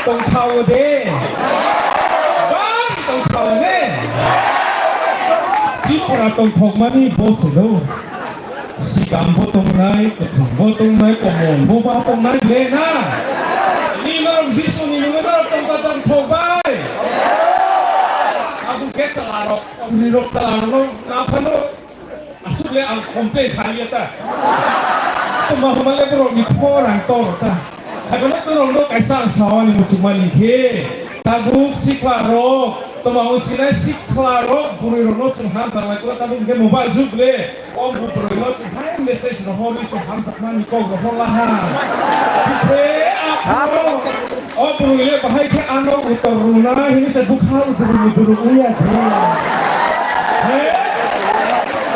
Tongthao de. Bang tongthao de. Tripura tongthokmani bo se do. Sikam bo tongnai, kwthwng bo tongnai, komon bo ba tongnai le na. Ni norok Jisu ni nungwi norok tongthok tongthok bai. Abo khe twlarok, bwrwirok twlarokno na phano. Aswk le ang complain kha ya ta. Tongma hwnma le borok ni phor ang tor ta. Haikhe no norok no kaisa ang sawani muchungmani khe. Tabuk sikla rok, tongma hwn sinai sikla rok, bwrwi rok no chwng hamjak lai kula tabuk hwnkhe mobile jug le. O bwrwi no chwng hai message rohor ri chwng hamjakmani kok rohor laha. Bikhe aphuru. O bwrwi le bahai khe ano utor rwna hini se bwkha uduru muduru wngya khe. He?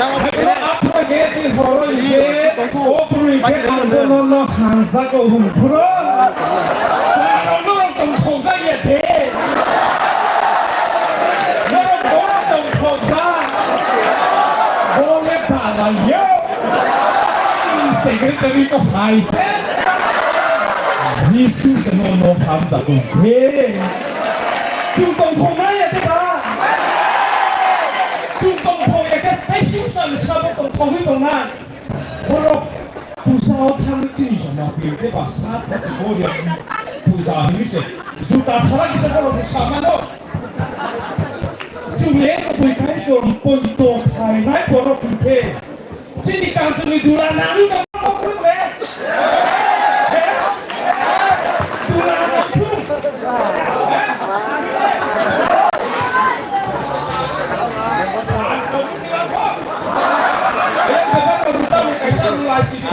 Hakhe aphuru khe twi horo hingkhe o bwrwi khe ang bono no hamjago hwn phuru. Chwla rok norok tong thokjak ya de. Norok borok tong thokjak. Bo le dalal yo. Secretary ko hai se. Jisu se no no pham sa tu he. Tu tong thong na ya te ba. Tu tong thong ya ke special sa ni sa bo tong thong hi tong na. Borok pusa o thang chini sa ma pi te ba sa ta si bo ya. Pusa hi se. Juta sara ki sa borok sa ma no. Chwng le kubui khai tong, poito phainai borok hwn khe. Chini kanchwlwi dula nangwi tongma borok le. He? Dula nangthung. He? Kaisa lai sidi.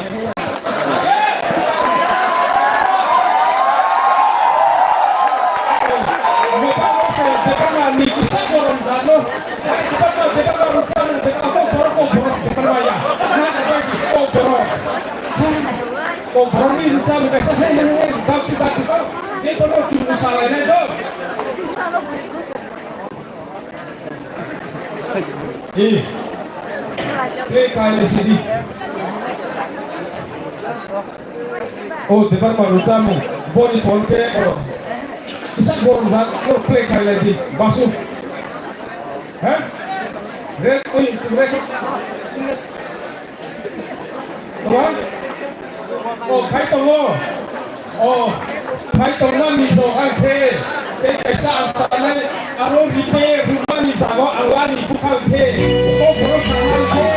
Eh, play khailai sidi. O, Debbarma Rwchapmung, boni phone khe, o, kisa borok jak, o, play khailai di, Basu. He? Red, oi, red. Toma? O, khai tongo. O, khai tongma ni so ang khe. Tei kaisa ang sanai, aro rite rwmani jago ang lani bukha ang khe. O, borok sanai khe.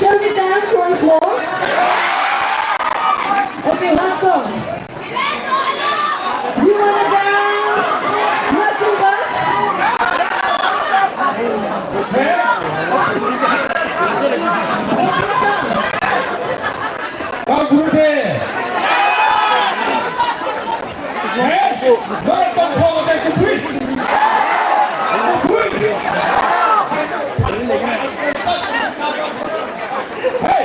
Shall we dance once more? Okay, one song. Do you wanna dance? Machunga? Hey! Kok guru de? Hey! Dorok tong phogo de kupui. Kupui. Hey!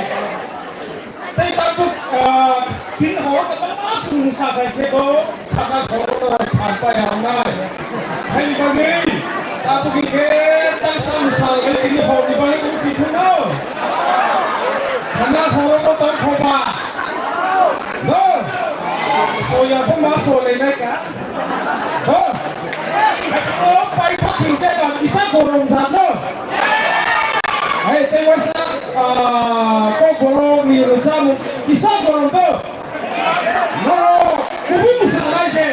Tei tabuk, ah, tin hor kwbangma chwng sa bai khe bo. Khata khoro no phan pai hamnai. Haini bagwi, tabuk khe tang sam sal bai tini hor ni bagwi kung si thung no. Khana khoro no tong khoba. No. Soya bo ma so le nai ka. No. Ko pai thok thung te ba kisa gorom jat no. Hai tei waisa, ah, ko gorom ni rwchapmung kisa gorom to. Norok kubui mwsalaikhe.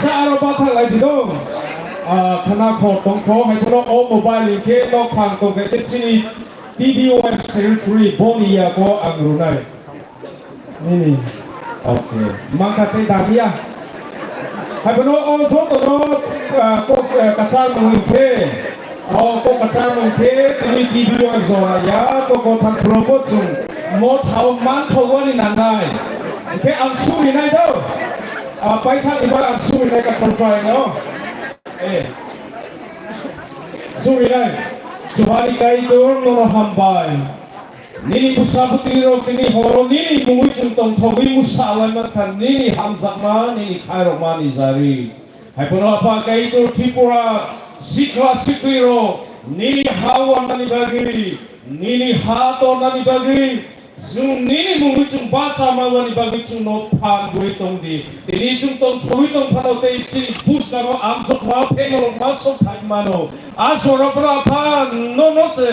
Sa aro bathang lai di dong. Ah, khana khor tongkho, hai phano o mobile hinkhe nok phang tongkhe khe chini T V O F secretary boni yago ang rwnai. Nini. Okay. Mangkha tei dagiya. Hai phano o joto no, ah, kok, ah, kachar mung hinkhe. O kok kachar mung khe tini T V O F jora ya, to kothang phrobo chung mo thao man thawani nangnai. Hinkhe ang surinai do. Ah, paithak iba ang surinai ka tongtrai no. Eh. Surinai. Chuhari Kaitor nono hambai. Nini bwsa bwtwi rok tini horo nini mungwi chwng tongthogwi mwsa alai mankha nini hamjakma nini khairokma ni jari. Hai phano Apha Kaitor Tripura sikla siklirok nini ha wanani bagwi, nini ha tornani bagwi, chwng nini mungwi chwng bacha mawani bagwi chwngno phan gwi tongdi. Tini chwng tongthogwi tongphano tei chini bujnano amjokma phenolokma sok thai mano. A jorabra Apha nono se